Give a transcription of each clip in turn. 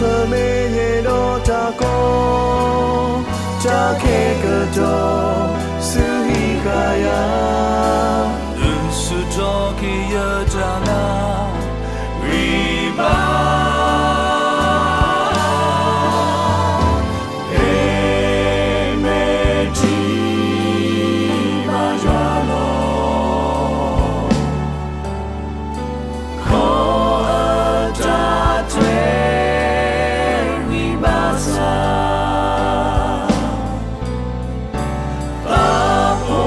မ့ၢ်ယဲဒီးတၢ်ကီ, တၢ်ခဲကတီၢ် ဆူဟံးဃာ်ယၤ, ဆူထီၣ်က့ၤယတၢ်နာ်ဂံၢ်ဘါ, ဟဲမဲာ်ထံ ဘါယွၤလီၤ. ခီအတၢ်ထွဲဝံၤဘၣ်ဆၣ်, သးဖိ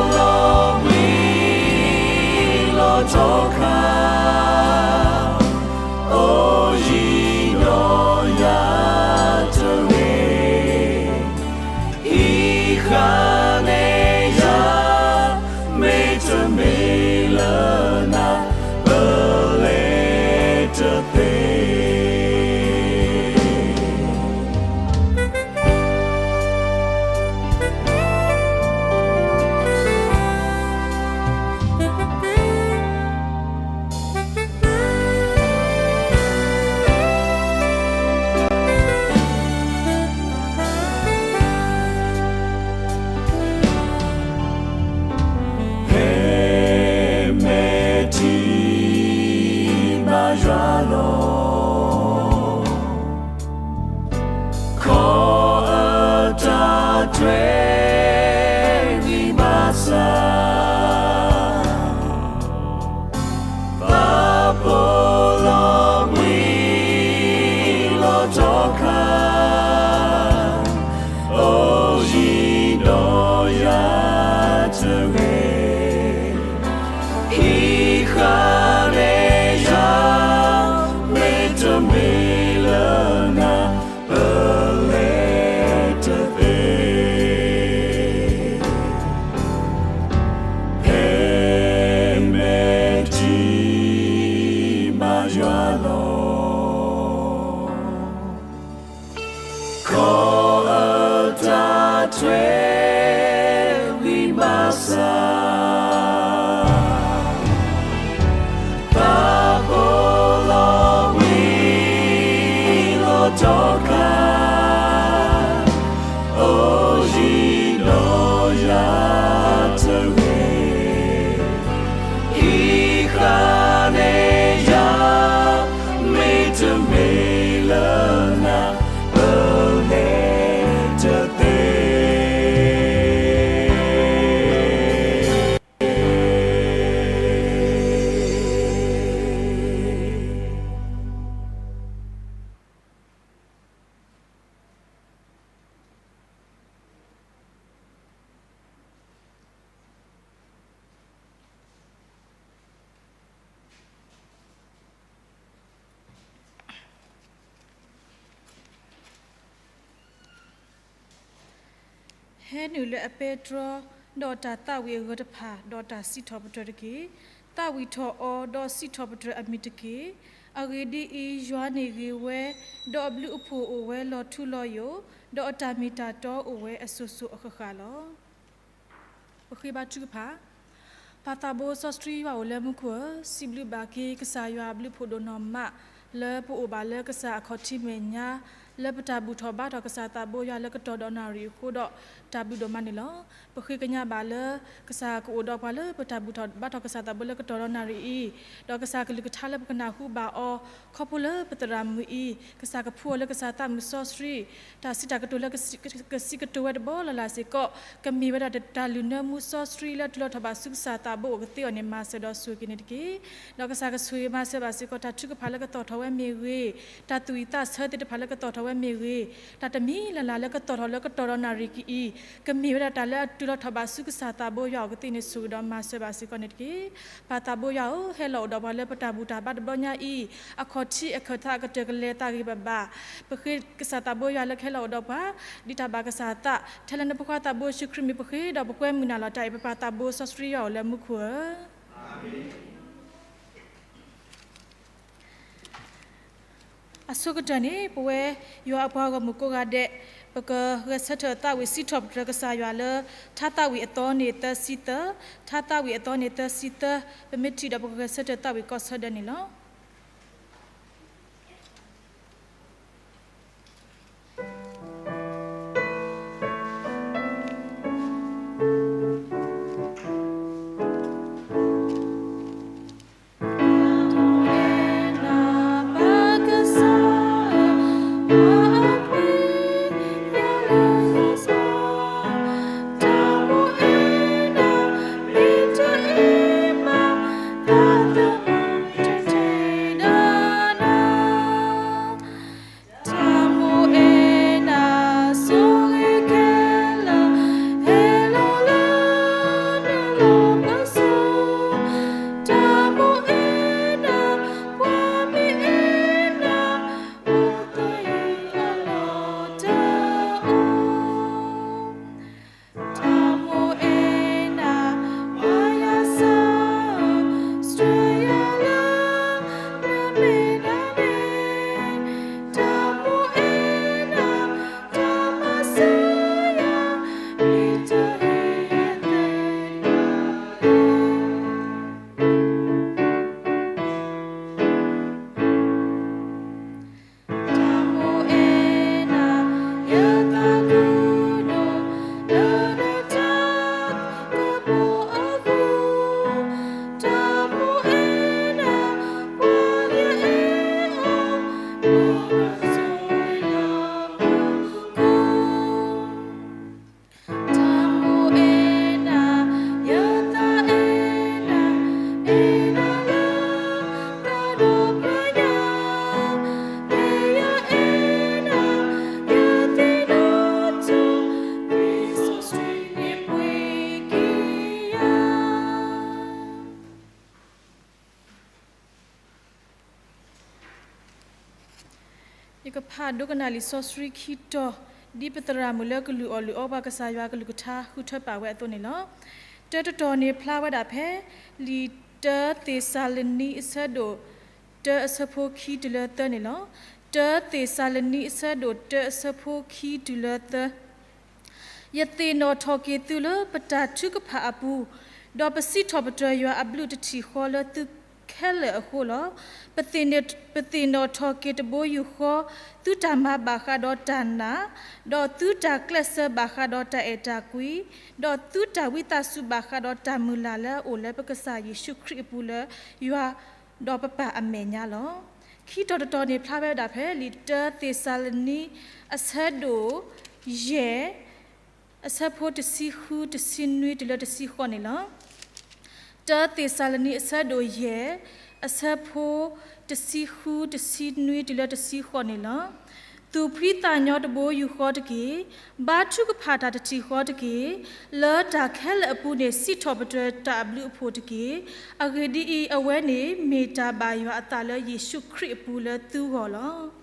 လီၤဘှံးလီၤတီခါ, အိၣ်ယံၤဒီးယၤတဂ့ၤ, ဟံးဃာ်န့ၢ်ယၤ, မ့တမ့ၢ်လၢနၤ ပလဲၤတသ့. ဟဲမဲာ်ထံ ဘါယွၤလီၤ. ခီအတၢ်ထွဲဝံၤဘၣ်ဆၣ်, သးဖိလီၤဘှံးလီၤတီခါ, အိၣ်ယံၤဒီးယၤတဂ့ၤ, ဟံးဃာ်န့ၢ်ယၤ, မ့တမ့ၢ်လၢနၤ ပလဲၤတသ့. ဟဲမဲာ်ထံ ဘါယွၤလီၤ. ခီအတၢ်ထွဲဝံၤဘၣ်ဆၣ်, သးဖိလီၤဘှံးလီၤတီခါ, အိၣ်ယံၤဒီးယၤတဂ့ၤ, ဟံးဃာ်န့ၢ်ယၤ, မ့တမ့ၢ်လၢနၤ ပလဲၤတသ့. ဟဲနုာ်လၢအပဲတြီ, ဒီးတၢ်သးဝံၣ်အဂၢၢ်တဖၣ်, ဒီးတၢ်စံးထီၣ်ပတြၢၤတက့ၢ်. သးဝံၣ်ထီၣ်အီၤ, ဒီးစံးထီၣ်ပတြၢၤအမံၤတက့ၢ်. အဂ့ၢ်ဒ်အံၤ, ယွၤန့ၣ်ဂ့ၤဝဲ, ဒီးအဘျုးအဖှိၣ်အိၣ်ဝဲလီၤထူလီၤယိာ်, ဒီးအတၢ်မ့ၢ်တၢ်တီအိၣ်ဝဲအစိၤစိၤအဃၣ်ဃၣ်လီၤ. ပဃ့ဘါထုကဖၣ်. ပၢ်သးဘိစီဆှံယွၤအိၣ်လၢမူခိၣ်ဧၢ, စံးဘျုးဘၣ်က့ၤကစၢ်ယွၤအဘျုးဖှိၣ်ဒိၣ်နီၢ်မး, လၢပအိၣ်ဘၣ်လၢကစၢ်အခီၣ်ထံးမဲာ်ညါ, လၢပတၢ်ဘူၣ်ထီၣ်ဘါထီၣ်ကစၢ်သးဘိယွၤလၢကတီၢ်ဒီးနၣ်ရံၣ်အဃိဒီး တၢ်ဘျုးဒိၣ်မးန့ၣ်လီၤ. ပဃ့ကညးဘၣ်လၢ ကစၢ်ကအိၣ်ဒီးပှၤလၢပတၢ်ဘူၣ်ထီၣ်ဘါထီၣ်ကစၢ်သးဘိလၢကတီၢ်ဒီးနၣ်ရံၣ်အံၤ, ဒီးကစၢ်ကလုၢ်ကထါလၢပကနၢ်ဟူဘၣ်အီၤ, ခီဖျိလၢပသရၣ်မုၣ်အံၤ, ကစၢ်ကဖှူအီၤလၢကစၢ်သးမုၣ်စီဆှံ, တၢ်စံးတၢ်ကတိၤလၢကစံးကတိၤဝဲတဘီလၢ်လၢ်စ့ၢ်ကီး, ကမ့ၢ်ဝဲဒၣ်တၢ်လုၢ်နၢမူစီဆှံလၢတုၤလီၤထီၣ်ဘၣ်ဆူကစၢ်သးဘိအိၣ်ကသ့အီၤန့ၣ် မၤစၢၤဒီးဆိၣ်ဂ့ၤက့ၤန့ၣ်တက့ၢ်. ဒီးကစၢ်ကဆိၣ်ဂ့ၤမၤစၢၤဘၣ်စ့ၢ်ကီး တၢ်ထုကဖၣ်လၢကသီၣ်ထီၣ်ဝဲမ့ၢ်ဂ့ၤ, တၢ်သူၣ်ဝံၣ်သးဆၢသ့ၣ်တဖၣ်လၢကသီၣ်ထီၣ်ဝဲမ့ၢ်ဂ့ၤ, တၢ်တမံၤလၢ်လၢ်လၢကသီၣ်ထီၣ်လၢကတီၢ်ဒီးနၣ်ရံၣ်ကံအံၤ, ကမ့ၢ်ဝဲဒၣ်တၢ်လၢအတုၤလီၤထီၣ်ဘၣ်ဆူကစၢ်သးဘိယွၤအိၣ်ကသ့န့ၣ် ဆိၣ်ဂ့ၤဒီးမၤစၢၤဘၣ်စ့ၢ်ကီးန့ၣ်တက့ၢ်. ပၢ်သးဘိယွၤဧၢ, ဟဲလီၤအိၣ်ဒီးပှၤလၢပတၢ်ဘူၣ်တၢ်ဘါတဘျီညါအံၤ, အခီၣ်ထံးအခၢၣ်သးအကတၢၢ်ကလဲၤသးဂ့ၤဘၣ်ဘၣ်, ပဃ့ကစၢ်သးဘိယွၤလၢကဟဲလီၤအိၣ်ဒီးပှၤ, ဒ်တၢ်ဘၣ်ကစၢ်အသး, ထဲလၢနဖိခွါသးဘိယ့ၣ်ၡူးခရံာ်မံၤပဃ့ဒီးပကွဲမုာ်နၤလီၤတၢ်အံၤ ပပၢ်သးဘိစီဆှံယွၤအိၣ်လၢမူခိၣ်ဧၢ. အဆိကတၢၢ်န့ၣ် ပဝဲယွၤအပှၤဂီၢ်မုၢ်ကိးဂၤဒဲး, ပကဂဲၤဆၢထၢၣ်သးဝံၣ်စံးထီၣ်ပတြၢၤကစၢ်ယွၤလၢ ထါသးဝံၣ်အသီန့ၣ်သၢဆံသၢ, ထါသးဝံၣ်အသီန့ၣ်သၢဆံသၢ, ပမ့ၢ်ထံၣ်ဒီးပကဂဲၤဆၢထၢၣ်သးဝံၣ်ကိးဆၢဒၢန့ၣ်လီၤ. ယကဖးဒိကနၣ်လံာ်စီဆှံခံတီၤ, ဒ်ပသရၣ်မုၣ်လၢကလုၢ်အီၣ်လုၢ်အီပှၤကစၢ်ယွၤကလုၢ်ကထါဃုထၢပာ်ဝဲအသိးန့ၣ်လီၤ. တၢတတီၤန့ၣ်ဖျါဝဲဒၣ်ဖဲ လံာ်တၢသ့းစၤလနံအဆၢဒိၣ်တၢအဆၢဖိခံတုၤလၢသၢန့ၣ်လီၤ. တၢသ့းစၤလနံအဆၢဒိၣ်တၢအဆၢဖိခံတုၤလၢသၢ ယသ့ၣ်နီၣ်ထီၣ်က့ၤသုလၢပတၢ်ထုကဖၣ်အပူၤ, ဒီးပစံးထီၣ်ပတြၢၤယွၤအဘျုးတထံၣ်ဃီလၢသုခဲလၢာ်အဃိလီၤ. ပသ့ၣ်, ပသ့ၣ်နီၣ်ထီၣ်က့ၤတဘိယူၢ်ဃီ, သုတၢ်မၤဘၣ်ဃးဒီးတၢ်နာ်, ဒီးသုတၢ်ကျဲးစၢးဘၣ်ဃးဒီးတၢ်အဲၣ်တၢ်ကွံ, ဒီးသုတၢ်ဝံသးစူၤဘၣ်ဃးဒီးတၢ်မုၢ်လၢ်လၢအအိၣ်လၢပကစၢ်ယ့ၣ်ၡူးခရံာ်အပူၤလၢယွၤ ဒီးပပၢ်အမဲာ်ညါလီၤ. ခံတီၤတတီၤန့ၣ်ဖျါဝဲဒၣ်ဖဲလံာ်တၢသ့းစၤလနံ အဆၢဒိၣ်ယဲၢ် အဆၢဖိတဆံဃု တဆံနွံတုၤလၢတဆံဃိးန့ၣ်လီၤ. တၢသ့းစၤလနံ အဆၢဒိၣ်ယဲၢ် အဆၢဖိတဆံဃု တဆံနွံတုၤလၢတဆံဃိးန့ၣ်လီၤ. သူၣ်ဖှံသးညီတဘိယူၢ်ဃီတက့ၢ်. ဘါထုကဖၣ်တၢ်တထံၣ်ဃီတက့ၢ်. လၢတၢ်ခဲလၢာ်အပူၤန့ၣ် စံးထီၣ်ပတြၢၤတၢ်အဘျုးအဖှိၣ်တက့ၢ်. အဂ့ၢ်ဒ်အံၤ, အဝဲန့ၣ်မ့ၢ်တၢ်ဘၣ်ယွၤအသးလၢယ့ၣ်ၡူးခရံာ်အပူၤလၢသုဂီၢ်လီၤ.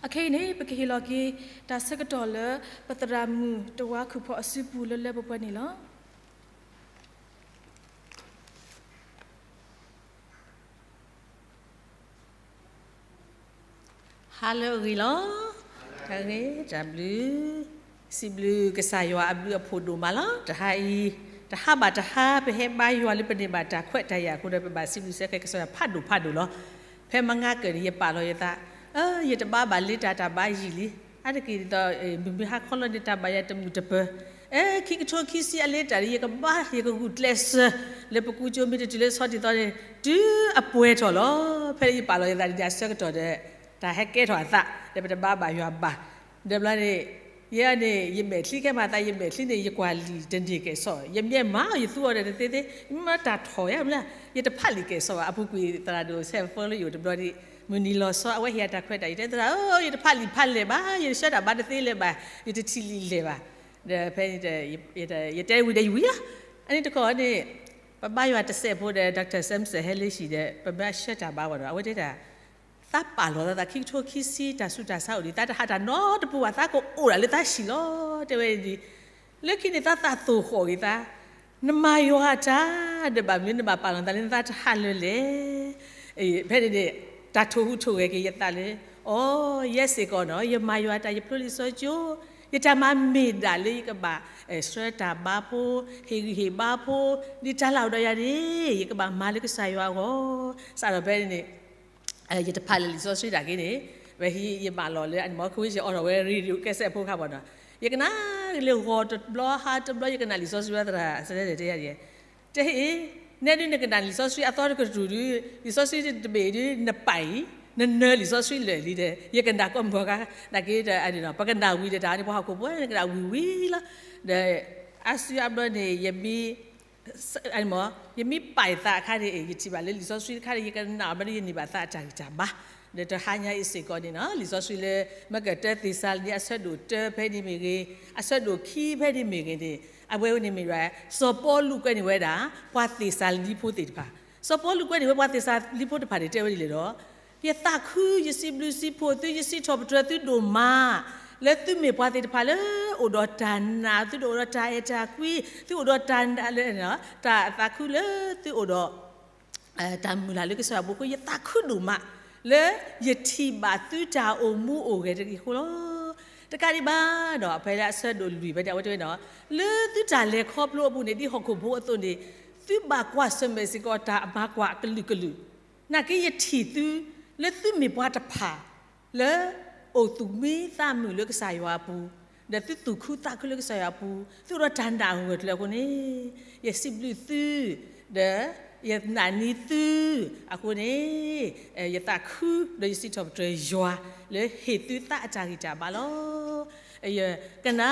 အခဲအံၤန့ၣ် ပကဟ့ၣ်လီၤက့ၤတၢ်ဆၢကတီၢ်လၢ ပသရၣ်မုၣ်တဝါခုၣ်ဖီအစုပူၤလၢလၢပှဲၤပှဲၤန့ၣ်လီၤ. ဟါလၢအဂ့ၤလီၤ. တၢ်ဂ့ၤ တၢ်ဘျုး, စံးဘျုးကစၢ်ယွၤအဘျုးအဖှိၣ်ဒိၣ်မးလီၤ. တဟါအံၤ, တဟါဘၣ်တဟါ ပဟဲဘါယွၤလၢပန့ၢ်ဘၣ်တၢ်ခွဲးတၢ်ယာ်အဃိဒီး ပဘၣ်စံးဘျုးစံးခဲကစၢ်ယွၤဖးဒိၣ်ဖးဒိၣ်လီၤ. ဖဲမဟါကၢၢ်န့ၣ် ယပာ်လီၤယသး, ယတဘါဘၣ်လ့တၢ် တၢ်ဘါယံာ်လံ. အါတက့ၢ်ဒ်သိး မုၢ်မုၢ်ဟါခီလီၤန့ၣ် တၢ်ဘါယွၤတမုာ်တပၢၤ အဲ ခံကထိခံဆံအလ့တၢ်န့ၣ် ယကဘါ ယကဂုာ်ကျဲးစၢး လၢပကူကၠိမ့ၢ်တတုၤလၢဆီဒ်သိးန့ၣ် တုၤအပှဲၤထီၣ်လီၤ. ဖဲယပာ်လီၤယသးဒ်န့ၣ်အဆၢကတီၢ်ဒီး တၢ်ဟဲကဲထီၣ်အသး ဒီးပတဘါဘၣ်ယွၤဘၣ်. ဒီးဘျီန့ၣ် ယဲန့ၣ် ယမဲာ်ချံခဲမၤသး ယမဲာ်ချံန့ၣ် ယကွၢ်လံာ်တန့ၢ်ကဲၣ်ဆိး ယမ့ၢ်မၤအီၤ ယသူအီၤဒီးတသ့သ့ မ့ၢ်တၢ်ထီၣ်ယါမ့ၢ် ယတဖးလံာ်ကဲၣ်ဆိးဘၣ်. အပူၤကွံာ်သရၣ်ဒိၣ်ဆဲးဖၢလၢယအိၣ်တဘျီဒံး မုၢ်နံၤလီၤဆီ အဝဲဟ့ၣ်အတၢ်ခွဲးတၢ်ယာ် တဲသရၣ်ဧၢ ယတဖးလံာ်ဖးလဲၢ်ဘၣ် ယတဆှၢတၢ်ဘါတသ့လဲၢ်ဘၣ် ယတထံၣ်လံာ်လဲၢ်ဘၣ်. ဒီးဖဲန့ၣ် ယတဲဝံၤဒီးယဝံၤလီၤ. အန့ၣ်တခီန့ၣ် ပဘါယွၤတစဲးဖိဒီး Doctor Samson ဟဲလၢဟံၣ်ဒီး ပမ့ၢ်ဆှၢတၢ်ဘါဝဲဒီး အဝဲတဲတၢ် သးပာ်လီၤသးခံကထိခံဆံ တၢ်ဆူးတၢ်ဆါအိၣ်ဒံး သးတဟးတၢ်နီတပူၤဘၣ် သးကအိၣ်ဒၣ်လၢသးဟံၣ်လီၤ တဲဝဲဒ် လၢခံန့ၣ် သးသးသိၣ်ဃီၣ်ဂ့ၤသး နမၤယွၤတၢ် ဒီးဘၣ်မနုၤနဘၣ်ပာ်လီၤသးလၢနသးတဟးလၢလဲၣ်. ဖဲန့ၣ်န့ၣ် တၢ်ထိၣ်ဟူးထိၣ်ဂဲၤက့ၤယသးလၢ အိ ယဲစ့ၢ်ကီးနီၤ ယမၤယွၤတၢ် ယဖျိလံာ်စီကၠိ ယတၢ်မၤမ့ၢ်ဒၣ်လၢယကဘၣ် ဆှၢတၢ်ဘါဖိ ဟ့ၣ်ဂံၢ်ဟ့ၣ်ဘါဖိ ဒ်တၢ်လၢအိၣ်ဒီးယၤန့ၣ် ယကဘၣ်မၤလၢကစၢ်ယွၤအဂီၢ် စးထီၣ်ဖဲန့ၣ်န့ၣ် ယတဖးလၢလံာ်စီဆှံတၢ်က့န့ၣ် ဝဲဟံးယမၤလီၤလၢအန့ၣ်မ့ၢ် ခဝ့ၡဲးအိးထီၣ်ဝဲ radio cassette ဖိခါဘၣ်နီၤ ယကနၣ်လၢဂီၤတဘျီဟါတဘျီ ယကနၣ်လံာ်စီဆှံဝဲသရၣ် စဲတဲယဲ တဟ့ၣ် နဲဒုးနကနၣ်လံာ်စီဆှံအသီတကတြူၢ်ဒုး လံာ်စီဆှံတဘ့ၣ်ဒုး နပာ်အံၤ နနၢလံာ်စီဆှံလၢာ်လံဒီး ယကနၣ်ကိးမုၢ်ဂီၤခါ နာ်က့ဒီး ပကနၣ်ဝံၤဒီးတၢ်န့ၣ် ပှၤဟီၣ်ခိၣ်ဖိန့ၣ်ကနၣ်ဝံၤဝံၤလီၤ ဒီး အါစုအါဘျီန့ၣ် ယမ့ၢ် ယမ့ၢ်ပာ်ယသးအခါန့ၣ် ယထံၣ်ဘၣ်လၢလံာ်စီဆှံတခါန့ၣ် ယကနၣ်အီၤဘျီဒီး ယန့ၢ်ဘၣ်သးအတၢ်ဂံၢ်တၢ်ဘါ ဒီးတဟါညါအံၤစ့ၢ်ကီးန့ၣ်နီၤ လံာ်စီဆှံလၢ မ့ၢ်ကတၢသ့းစၤလနံ အဆၢဒိၣ်တၢဖဲန့ၣ်မ့ၢ်ဂ့ၤ အဆၢဒိၣ်ခံဖဲန့ၣ်မ့ၢ်ဂ့ၤန့ၣ် အဝဲန့ၣ်မ့ၢ်ဝဲ စီၤပီလူးကွဲးန့ၢ်ဝဲဒၣ် ပှၤသ့းစၤလနံဖိသ့ၣ်တဖၣ် စီၤပီလူးကွဲးန့ၢ်ဝဲပှၤသ့းစၤလနံဖိတဖၣ်န့ၣ် တဲဝဲဒ်လဲၣ်ဒီး ယသးခု ယစံးဘျုးစံးဖှိၣ်သု ယစံးထီၣ်ပတြၢၤသုဒိၣ်မး လၢသုမ့ၢ်ပှၤသ့ၣ်တဖၣ်လၢအိၣ်ဒီးတၢ်နာ် သုတအိၣ်ဒီးတၢ်အဲၣ်တၢ်ကွံ သုအိၣ်ဒီးတၢ်နာ်လၢ တၢ်သးခုလၢသုအိၣ်ဒီး တၢ်မုၢ်လၢ်လၢကစၢ်ယွၤအပူၤအဃိ ယသးခုဒိၣ်မး လၢယထံၣ်ဘၣ်သုတၢ်အိၣ်မူအိၣ်ဂဲၤတဂ့ၤအဃိလီၤ. တကးဒံးဘၣ်ဒီး ဖဲလၢအဆၢဒိၣ်လွံၢ်ဖဲန့ၣ် အဝဲတဲဝဲဒၣ် လၢသုတၢ်လဲၤခီဖျိအပူၤန့ၣ် ဒ်ဟီၣ်ခိၣ်ဖိအသိးန့ၣ် သုဘၣ်ကွၢ်ဆၢၣ်မဲာ်စ့ၢ်ကီးတၢ်အမၤကွၢ်အကလုာ်ကလုာ် နာ်က့ယထံၣ်သု လၢသုမ့ၢ်ပှၤတဖၣ် လၢအိၣ်သူၣ်မံသးမုာ်လၢကစၢ်ယွၤအပူၤ, ဒီးသုသူၣ်ခုသးခုလၢကစၢ်ယွၤအပူၤ, သုအိၣ်ဒီးတၢ်နာ်အဂၢၢ်ကျၢၤအဃိန့ၣ်, ယစံးဘျုးသု, ဒီး ယနာ်န့ၢ်သုအဃိန့ၣ်, ယသးခုဒီးယစံးထီၣ်ပတြၢၤယွၤလၢဟ့ၣ်သုသးအတၢ်ဂံၢ်တၢ်ဘါလီၤ. ယကနၣ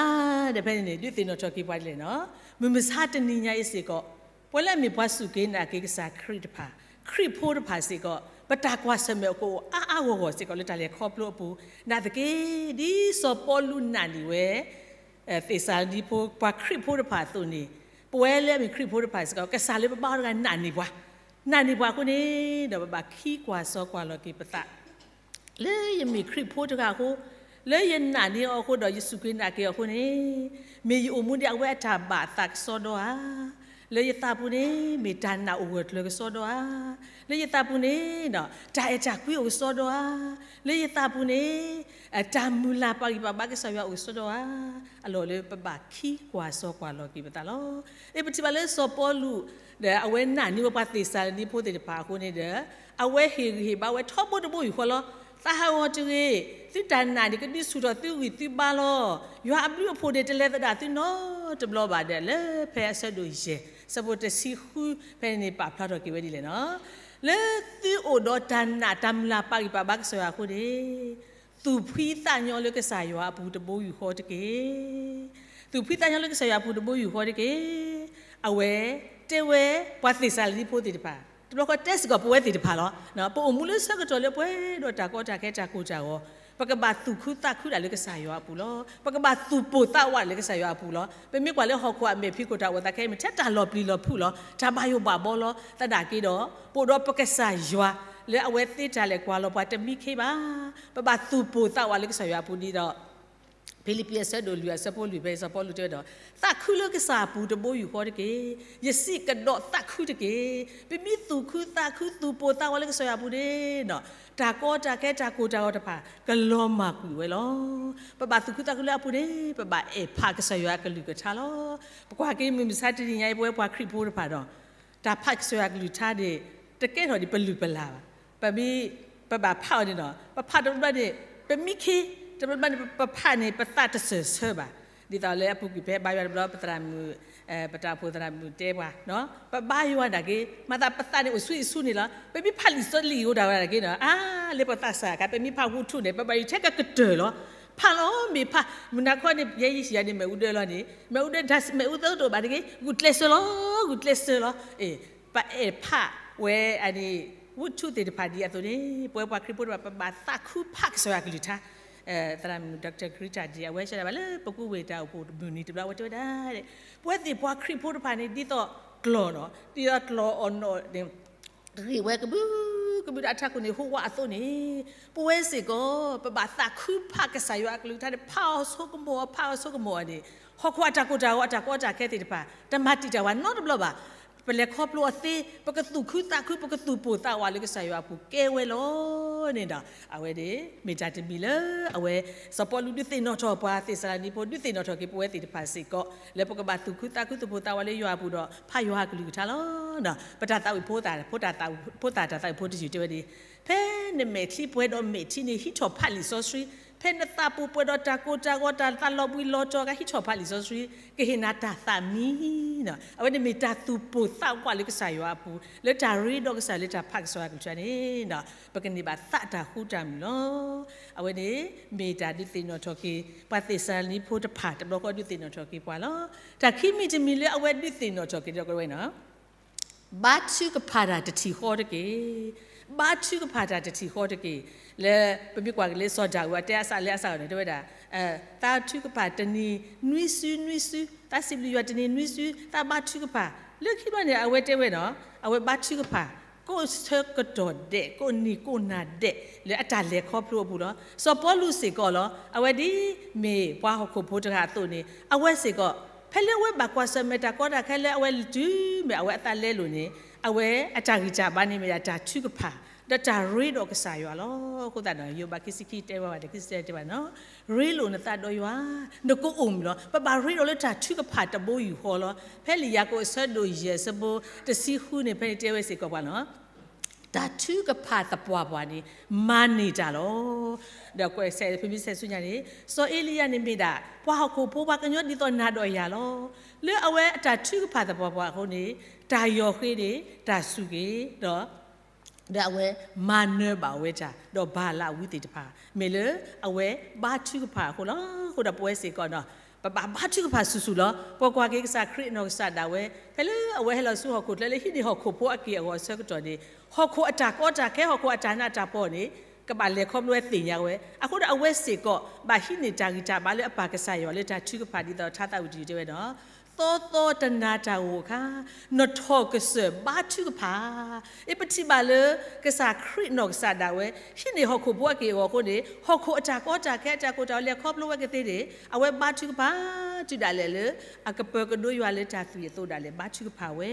်ဒီးဖဲန့ၣ်န့ၣ် ဒုးသ့ၣ်နီၣ်ထီၣ်က့ၤပှၤဒ်လဲၣ်နီၤ, မုၢ်မဆါတနံၤညါအံၤစ့ၢ်ကီး, ပဝဲလၢအမ့ၢ်ပှၤစူၢ်က့ၤနာ်က့ၤကစၢ်ခရံာ်တဖၣ်, ခရံာ်ဖိတဖၣ်စ့ၢ်ကီး, ပတၢ်ကွၢ်ဆၢၣ်မဲာ်အိၣ်ကအိၣ်အါအါဂီၢ်ဂီၢ်စ့ၢ်ကီးလၢတၢ်လဲၤခီဖျိအပူၤ, နာ်သက့ ဒ်စီၤပီလူးနာ်န့ၢ်ဝဲ သ့းစၤလနံဖိ ပှၤခရံာ်ဖိတဖၣ်အသိးန့ၣ်, ပဝဲလၢအမ့ၢ်ခရံာ်ဖိတဖၣ်စ့ၢ်ကီး ကစၢ်လၢပဘါအီၤတဂၤနာ်န့ၢ်ပှၤ, နာ်န့ၢ်ပှၤအဃိန့ၣ်ဒီး ပဘၣ်ခံကွၢ်စီကွၢ်လီၤက့ၤပသး လၢယမ့ၢ်ခရံာ်ဖိတဂၤအဃိ, လၢယနာ်န့ၢ်အီၤအဃိဒီး ယစူၢ်က့ၤနာ်က့ၤအီၤအဃိန့ၣ်, မ့ၢ်ယအိၣ်မူဒ်အဝဲအတၢ်ဘၣ်အသးကစီဒီဧါ, လၢယသးပူၤန့ၣ် မ့ၢ်တၢ်နာ်အိၣ်ဂၢၢ်ကျၢၤကစီဒီဧါ, လၢယသးပူၤန့ၣ်ဒီး တၢ်အဲၣ်တၢ်ကွံအိၣ်ကစီဒီဧါ, လၢယသးပူၤန့ၣ် တၢ်မုၢ်လၢ်ပာ်ဂံၢ်ပာ်ဘါကစၢ်ယွၤအိၣ်ကစီဒီဧါ, အလီၢ်လၢပဘၣ်ခံကွၢ်စီကွၢ်လီၤက့ၤပသးလီၤ. အ့ ပထံၣ်ဘၣ်လၢစီၤပီလူး ဒီးအဝဲနာ်န့ၢ်ဝဲပှၤသ့းစၤလနံဖိသ့ၣ်တဖၣ်အဃိန့ၣ်ဒီး, အဝဲဟ့ၣ်ဂံၢ်ဟ့ၣ်ဘါဝဲထီဘိတဘိယူၢ်ဃီလီၤ. သးဟးဂီၤတဂ့ၤ, သုတၢ်နာ်န့ၣ် ကဒုးဆူၣ်ထီၣ်သုဂံၢ်သုဘါလီၤ. ယွၤအဘျုးအဖှိၣ်န့ၣ်တလဲၤသဒၣ်သုနီတဘျီဘၣ်ဒီး လၢဖဲအဆၢဒိၣ်ယဲၢ် ဆၢဖိတဆံဃုဖဲန့ၣ်န့ၣ် ပာ်ဖျါထီၣ်က့ၤဝဲဒ်လဲၣ်နီၤ, လၢသုအိၣ်ဒီးတၢ်နာ်တၢ်မုၢ်လၢ်ပာ်ဂံၢ်ပာ်ဘါကစၢ်ယွၤအဃိန့ၣ် သူၣ်ဖှံသးညီလၢကစၢ်ယွၤအပူၤတဘိယူၢ်ဃီတက့ၢ်. သူၣ်ဖှံသးညီလၢကစၢ်ယွၤအပူၤတဘိယူၢ်ဃီတက့ၢ်. အဝဲတဲဝဲပှၤသ့းစၤလနံဖိသ့ၣ်တဖၣ်, တဘျီဃီတဲစ့ၢ်ကီးပဝဲသ့ၣ်တဖၣ်လီၤ. ပအိၣ်မူလၢဆၢကတီၢ်လၢပှဲၤဒီးတၢ်ကီတၢ်ခဲတၢ်ကိၢ်တၢ်ဂီၤ, ပကဘၣ်သူၣ်ခုသးခုဒၣ်လၢကစၢ်ယွၤအပူၤလီၤ. ပကဘၣ်သူၣ်ပိၢ်သးဝးလၢကစၢ်ယွၤအပူၤလီၤ. ပမ့ၢ်ကွၢ်လၢဟီၣ်ခိၣ်အမဲာ်ဖံးခိၣ်တၢ်အိၣ်သးခဲအံၤ မ့ၢ်ထဲတၢ်လီၤပျံၤလီၤဖုးလီၤ. တၢ်ဘၣ်ယိၣ်ဘၣ်ဘီလီၤ. သနာ်က့ဒီး ပအိၣ်ဒီးပကစၢ်ယွၤ လၢအဝဲသ့တၢ်လဲၤကွၢ်လီၤပှၤတမံခ့ဘၣ်. ပဘၣ်သူၣ်ပိၢ်သးဝးလၢကစၢ်ယွၤအပူၤဒ်ဒီး ဖံလံးပံးအဆၢဒိၣ်လွံၢ်အဆၢဖိလွံၢ်ဖဲစီၤပီလူးတဲဝဲဒီး, သးခုလၢကစၢ်အပူၤတဘိယူၢ်ဃီတက့ၢ်. ယစံးကဒီးသးခုတက့ၢ်. ပမ့ၢ်သူၣ်ခုသးခုသူၣ်ပိၢ်သးဝးလၢကစၢ်ယွၤအပူၤန့ၣ်ဒီး, တၢ်ကီတၢ်ခဲတၢ်ကိၢ်တၢ်ဂီၤတဖၣ် ကလီၤမၢ်ကွံာ်ဝဲလီၤ. ပဘၣ်သူၣ်ခုသးခုလၢအပူၤန့ၣ် ပဘၣ်အဲၣ်ဖးကစၢ်ယွၤအကလုၢ်ကထါလီၤ. ပကွၢ်က့ၤမုၢ်မဆါတနံၤညါအံၤ ပဝဲပှၤခရံာ်ဖိတဖၣ်ဒီး တၢ်ဖးကစၢ်ယွၤအကလုၢ်ကထါန့ၣ် တကဲထီၣ်ဒ်ပလုၢ်ပလၢ်ဘၣ်. ပမ့ၢ် ပဘၣ်ဖးအီၤန့ၣ်ဒီး ပဖးတဘျီဘျီန့ၣ် ပမံခ့, တဘျီဘျီန့ၣ် ပဖးန့ၣ် ပသးတစၢၢ်ဆၢဘၣ်. ဒ်သိးလၢအပူၤကွံာ်ဖဲဘါယွၤတဘျီ ပသရၣ်မုၣ် ပတၢ်အိၣ်ဖှိၣ်သရၣ်မုၣ်တဲပှၤ, ပဘါယွၤနာ်က့ မၤသးပသးန့ၣ်အိၣ်ဆူအံၤဆူန့ၣ်လီၤ. ပမ့ၢ်ဖးလံာ်စီလံာ်အိၣ်တၢ်ဝဲဒၣ်နာ်က့နီၤ အါ လၢပသးစၢ်အခါ ပမ့ၢ်ဖးဝူထူၣ်န့ၣ် ပဘၣ်ယိၣ်ထဲကကတၢၢ်လီၤ. ဖးလီၤမ့ၢ်ဖး မုၢ်နၤခီန့ၣ် ယဲယဟံၣ်ယၤန့ၣ် မ့ၣ်အူဒၢလီၤန့ၣ် မ့ၣ်အူဒၢ မ့ၣ်အူသၢတအိၣ်ဘၣ်တဂ့ၤ ဂုာ်ကျဲးစၢးလီၤ ဂုာ်ကျဲးစၢးလီၤ. ပအဲၣ်ဖးဝဲအန့ၣ် ဝူထူၣ်သ့ၣ်တဖၣ်ဒ်အသိးန့ၣ် ပဝဲပှၤခရံာ်ဖိတဖၣ် ပဘၣ်သးခုဖးကစၢ်ယွၤအကလုၢ်ကထါ သရၣ်မုၣ် Doctor Greta ဒ်အဝဲဆၢဒၣ်ဘၣ်လၢပကူဝ့ၢ်တၢ်အိၣ်ဖှိၣ်တမုၢ်နံၤတဘျီ အဝဲတဲဝဲဒၣ် ပဝဲသ့ၣ်ပှၤခရံာ်ဖိတဖၣ်န့ၣ် ဒ်သိးကျီၢ်နီၤ ဒ်သိးကျီၢ်အီၣ်နီၣ်န့ၣ် ဂ့ၢ်ဝဲကဘုးကဘုးဒီးအထးခိၣ်န့ၣ် ဟိဝးအသိးန့ၣ် ပဝဲစ့ၢ်ကီး ပဘၣ်သးခုဖးကစၢ်ယွၤအကလုၢ်ကထါန့ၣ် ဖးအီၤဆိကမိၣ်အီၤ ဖးအီၤဆိကမိၣ်အီၤန့ၣ် ဟီၣ်ခိၣ်အတၢ်ကိၢ်တၢ်ဂီၤ အတၢ်ကီတၢ်ခဲသ့ၣ်တဖၣ် တမၤတံာ်တာ်ဝဲနီတဘျီဘၣ်. ပလဲၤခီဖျိအီၤသ့ ပကသူၣ်ခုသးခု ပကသူၣ်ပိၢ်သးဝးလၢကစၢ်ယွၤအပူၤကဲဝဲလီၤန့ၣ်ဒီး အဝဲန့ၣ် မ့ၢ်တၢ်တမံၤလၢအဝဲ စီၤပီလူးဒုးသ့ၣ်နီၣ်ထီၣ်ပှၤသ့းစၤလနံဖိ ဒုးသ့ၣ်နီၣ်ထီၣ်က့ၤပဝဲသ့ၣ်တဖၣ်စ့ၢ်ကီး လၢပကဘၣ်သူၣ်ခုသးခုသူၣ်ပိၢ်သးဝးလၢယွၤအပူၤဒီး ဖးယွၤအကလုၢ်ကထါလီၤ. ပတၢ်သးဝံၣ်ဖိသၣ် ဖိတၢ်သးဝံၣ်ဖိသၣ်တၢ်သးဝံၣ်ဖိတယုၢ်တဲဝဲဒ် ဖဲနမဲာ်ချံပှဲၤဒီးမဲာ်ထံန့ၣ် ဟံးထီၣ်ဖးလံာ်စီဆှံ, ဖဲနသးပူၤပှဲၤဒီးတၢ်ကိၢ်တၢ်ဂီၤ တၢ်သးလီၤဘှံးလီၤတီၤအခါ ဟံးထီၣ်ဖးလံာ်စီဆှံ, ကဟ့ၣ်နၤတၢ်သးမံ. အဝဲန့ၣ်မ့ၢ်တၢ်သူၣ်ပိၢ်သးဝးလၢကစၢ်ယွၤအပူၤ လၢတၢ်ရ့ဒီးကစၢ်လၢတၢ်ဖးကစၢ်ယွၤအကလုၢ်ကထါန့ၣ် ပကန့ၢ်ဘၣ်သးတၢ်ဃူတၢ်မုာ်လီၤ. အဝဲန့ၣ် မ့ၢ်တၢ်ဒုးသ့ၣ်နီၣ်ထီၣ်က့ၤ ပှၤသ့းစၤလနံဖိတဖၣ် တဘျီဃီဒုးသ့ၣ်နီၣ်ထီၣ်က့ၤပှၤလီၤ. တၢ်ခံမံၤတမံၤလၢအဝဲဒုးသ့ၣ်နီၣ်ထီၣ်က့ၤဒီးကဝဲနီၤ ဘါထုကဖၣ်တၢ်တထံၣ်ဃီတက့ၢ်. ဘါထုကဖၣ်တၢ်တထံၣ်ဃီတက့ၢ်. လၢပမ့ၢ်ကွၢ်က့ၤလၢစီၤဒၤဝံးအတဲအစးလၢအစးအီၤန့ၣ် တဲဝဲဒၣ် သးထုကဖၣ်တနံၤနွံစုနွံစု, သးစံးဘျုးယွၤတနံၤနွံစု, သးဘါထုကဖၣ်. လၢခံဘျီန့ၣ် အဝဲတဲဝဲနီၤ အဝဲဘါထုကဖၣ် ကိးဆၢကတီၢ်ဒဲး ကိးနံၤကိးနၤဒဲး လၢအတၢ်လဲၤခီဖျိအပူၤလီၤ. စီၤပီလူးစ့ၢ်ကီးလီၤ အဝဲဒ်မ့ၢ်ပှၤဟီၣ်ခိၣ်ဖိတဂၤအသိးန့ၣ် အဝဲစ့ၢ်ကီး ဖဲလၢအဝဲဘၣ်ကွၢ်ဆၢၣ်မဲာ်တၢ်ကီတၢ်ခဲလၢအဝဲတုၤမ့ၢ်အဝဲအသးလဲလိာ်န့ၣ် အဝဲအတၢ်ဂံၢ်တၢ်ဘါန့ၣ်မ့ၢ်ဒၣ်တၢ်ထုကဖၣ် ဒီးတၢ်ရ့ဒီးကစၢ်ယွၤလီၤ. အဃိသတးဒီး ယိၤဘးခံဆံခံတဲဝဲဘၣ်ဒီး ခံဆံတဲဘၣ်နီၤ ရ့လိာ်နသးဒီးယွၤ နကအိၣ်မုာ်လီၤ. ပဘၣ်ရ့ဒီးလၢတၢ်ထုကဖၣ်တဘိယူၢ်ဃီလီၤ. ဖဲလံာ်ယၤကိာ်အဆၢဒိၣ်ယဲၢ်အဆၢဖိတဆံဃုန့ၣ် ဖဲန့ၣ်တဲဝဲစ့ၢ်ကီးပှၤလီၤ တၢ်ထုကဖၣ်သပှၢ်ပှၢ်န့ၣ် မၤန့ၢ်တၢ်လီၤ. အ ဒီးကွဲးစဲးဖုမံဆဲးဆူညါန့ၣ် စီၤအ့လံယၤန့ၣ်မ့ၢ်ဒၣ် ပှၤဟီၣ်ခိၣ်ဖိပှၤကညီဒ်သိးနၤဒီးယၤလီၤ. လၢအဝဲအတၢ်ထုကဖၣ်သပှၢ်ပှၢ်အဃိန့ၣ် တၢ်ယီၢ်ဃ့န့ၣ် တၢ်စူၢ်က့ၤ ဒီး ဒီးအဝဲမၤနၢၤဘၣ်ဝဲတၢ် ဒီးဘၤလးအဝံသ့ၣ်တဖၣ် မ့ၢ်လၢအဝဲဘါထုကဖၣ်အဃိလီၤ. အဃိဒီးပဝဲစ့ၢ်ကီးနီၤ ပဘၣ်ဘါထုကဖၣ်ဆူၣ်ဆူၣ်လီၤ. ပကွၢ်က့ၤကစၢ်ခရံာ်အနီၢ်ကစၢ်ဒၣ်ဝဲ ဖဲလၢအဝဲဟဲလီၤဆူဟီၣ်ခိၣ်ချၢလၢဟံးန့ၢ်ဟီၣ်ခိၣ်ဖိအက့ၢ်အဂီၤအဆၢကတီၢ်န့ၣ် ဟီၣ်ခိၣ်အတၢ်ကီတၢ်ခဲ ဟီၣ်ခိၣ်အတၢ်နးတၢ်ဖှီၣ်န့ၣ် ကဘၣ်လဲၤခီဖျိဝဲသ့ၣ်ညါဝဲ အဃိဒီးအဝဲစ့ၢ်ကီး ဘၣ်ဟံးန့ၢ်တၢ်ဂံၢ်တၢ်ဘါလၢအပၢ်ကစၢ်ယွၤလၢတၢ်ထုကဖၣ်ဒ်သိးထါသးဝံၣ်တယုၢ်တဲဝဲနီၤ သီသီတနၤတၢ်ဂီၤအခါ နထီၣ်ကစၢၢ်ဘါထုကဖၣ်. အ့ ပထံၣ်ဘၣ်လၢ ကစၢ်ခရံာ်နီၢ်ကစၢ်ဒၣ်ဝဲ ဟံးန့ၢ်ဟီၣ်ခိၣ်ဖိအက့ၢ်အဂီၤအဃိန့ၣ် ဟီၣ်ခိၣ်အတၢ်ကီတၢ်ခဲ အတၢ်ကိၢ်တၢ်ဂီၤလဲၤခီဖျိဝဲကသ့န့ၣ် အဝဲဘါထုကဖၣ် တုၤဒၣ်လဲာ်လၢ အကပၢၤကဒိယွၤလၢတၢ်သွံၣ်အသိးဒၣ်လဲာ်ဘါထုကဖၣ်ဝဲ.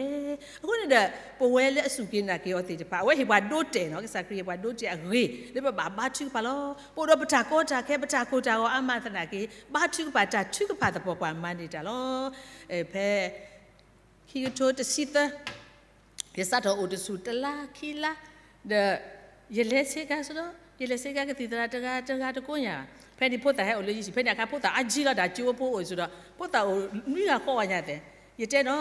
အဃိန့ၣ်ဒီး ပဝဲလၢအစူၢ်က့ၤနာ်က့ၤအီၤသ့ၣ်တဖၣ် အဝဲဟ့ၣ်ပှၤဒိတဲာ်နီၤ ကစၢ်ခရံာ်ဟ့ၣ်ပှၤဒိတဲာ်အဂ့ၢ် လၢပဘၣ်ဘါထုကဖၣ်လီၤ. ပအိၣ်ဒီးပတၢ်ကီတၢ်ခဲ ပတၢ်ကိၢ်တၢ်ဂီၤအါမးသနာ်က့ ဘါထုကဖၣ် တၢ်ထုကဖၣ်သပှၢ်ပှၢ်မၤန့ၢ်တၢ်လီၤ. ဖဲ ခံကထိတဆံသၢ ယစးထီၣ်အိၣ်တဆူၣ်တလါခံလါ ဒီး ယလဲၤဆ့ကၤစ့ၢ်ကီး ယလဲၤဆ့ကၤကသံၣ်သရၣ်တဂၤတဂၤတကိးညါ, ဖဲန့ၣ်ဖိသၣ်ဟဲအိၣ်လၢယဟံၣ် ဖဲန့ၣ်အခါဖိသၣ်အါကံလီၤ တၢ်ကၠိဖိအိၣ်စ့ၢ်ဒီး ဖိသၣ်အိၣ်နွံဂၤဃီဝဲညါသ့ၣ်, ယတဲနီၤ,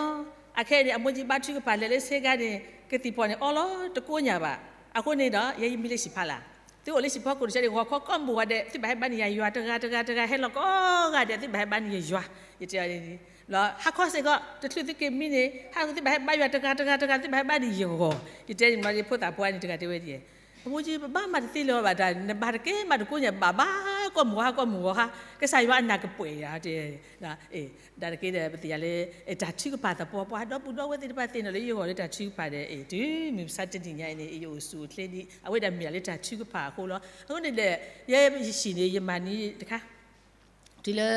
အခဲအံၤန့ၣ် အမိၢ်ကၠံဘါထုကဖၣ်လဲၤလၢဆ့ကၤန့ၣ် ကသံၣ်ဖီၣ်န့ၣ်အီလီၤ တကိးညါဘၣ်, အဃိန့ၣ်ဒီး ယဲယမံလၢဟံၣ်ဖီလာ်, သုအိၣ်လၢဟံၣ်ဖီခိၣ်တဆၢန့ၣ် ဂီၤခီကိးမုၢ်ဂီၤဒဲး သုဘၣ်ဟဲဘါန့ၢ်ယၤယွၤတဂၤတဂၤတဂၤ ဟဲလီၤကိးဂၤဒဲး သုဘၣ်ဟဲဘါန့ၢ်ယယွၤ, ယတဲအီၤန့ၣ် လီၤ ဟါခီစ့ၢ်ကီး တချုးသုက့ၤမံန့ၣ် ဟးသုဘၣ်ဟဲဘါယွၤတဂၤတဂၤတဂၤ သုဘၣ်ဟဲဘါန့ၢ်ယဂီၤ, ယတဲန့ၣ်မ့ၢ်ဖိသၣ်ဖိန့ၣ်တဂၤတဲဝဲဒ်အံၤ, အမိၢ်ကၠံ ပဘါမၤတသ့လၢၤဘၣ်တၢ် နဘၣ်တကဲမးတကိးညါဘၣ် ဘါကိးမုၢ်ဂီၤဟါကိးမုၢ်ဂီၤဟါ ကစၢ်ယွၤအနၢ်ကပှဲၤယၤတဲ ဒၣ်တက့ၢ်ဒီး ပသ့ၣ်ညါလၢ တၢ်ထုကဖၣ်သပှၢ်ပှၢ် ဒီပုၢ်ဒီဝဲၢ်သ့ၣ်တဖၣ်သ့ၣ်နီၣ်လၢယဂီၢ်လၢတၢ်ထုကဖၣ်ဒီး အ့ၣ် တုၤမုၢ်မဆါတနံၤညါအံၤန့ၣ် ယအိၣ်ဆူၣ်အိၣ်ချ့ဒံး အဝဲဒၣ်မ့ၢ်ဒၣ်လၢတၢ်ထုကဖၣ်အဃိလီၤ. အဃိန့ၣ်ဒီး ယဲယဟံၣ်န့ၣ် ယမၤန့ၢ်တခါ တုၤလၢ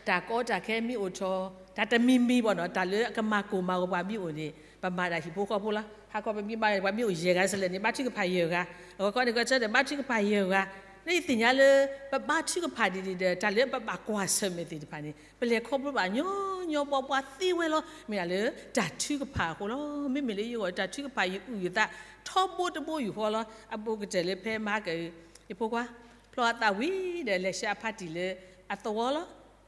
တၢ်ကီတၢ်ခဲမ့ၢ်အိၣ်ထီၣ် တၢ်တမံၤမံၤဘၣ်နီၤ တၢ်လၢအကမၤကိၢ်မၤဂီၤပှၤမ့ၢ်အိၣ်န့ၣ် ပမၤဒၣ်ဟံၣ်ဖိဃီဖိလီၤ. ဟါခီပမ့ၢ်ဘါန့ၣ် ပှၤမ့ၢ်အိၣ်ယဲၢ်ဂၤစလဲၣ်န့ၣ် ဘါထုကဖၣ်ယဲၢ်ဂၤ, အဂီၢ်ခီန့ၣ် ကဆၢဒီးဘါထုကဖၣ်ယဲၢ်ဂၤ, လၢယသ့ၣ်ညါလၢ ပဘါထုကဖၣ်ဒ်န့ၣ်ဒီး တၢ်လၢပဘၣ်ကွၢ်ဆၢၣ်မဲာ်သ့ၣ်တဖၣ်န့ၣ် ပလဲၤခီဖျိဘၣ်ညီညီပှၤပှၤသ့ဝဲလီၤ. မ့ၢ်ဒၣ်လၢတၢ်ထုကဖၣ်အဃိလီၤ. မ့မ့ၢ်လၢယဂီၢ်တၢ်ထုကဖၣ်ယအုၣ်ယသး ထီဘိတဘိယူၢ်ဃီလီၤ. အဘူးကတၢၢ်လၢဖဲမဟါက ယဖိခွါ ဖျီအသးဝံၤဒီး လဲၤဆှၢအဖါတံၢ်လၢအသဝီလီၤ.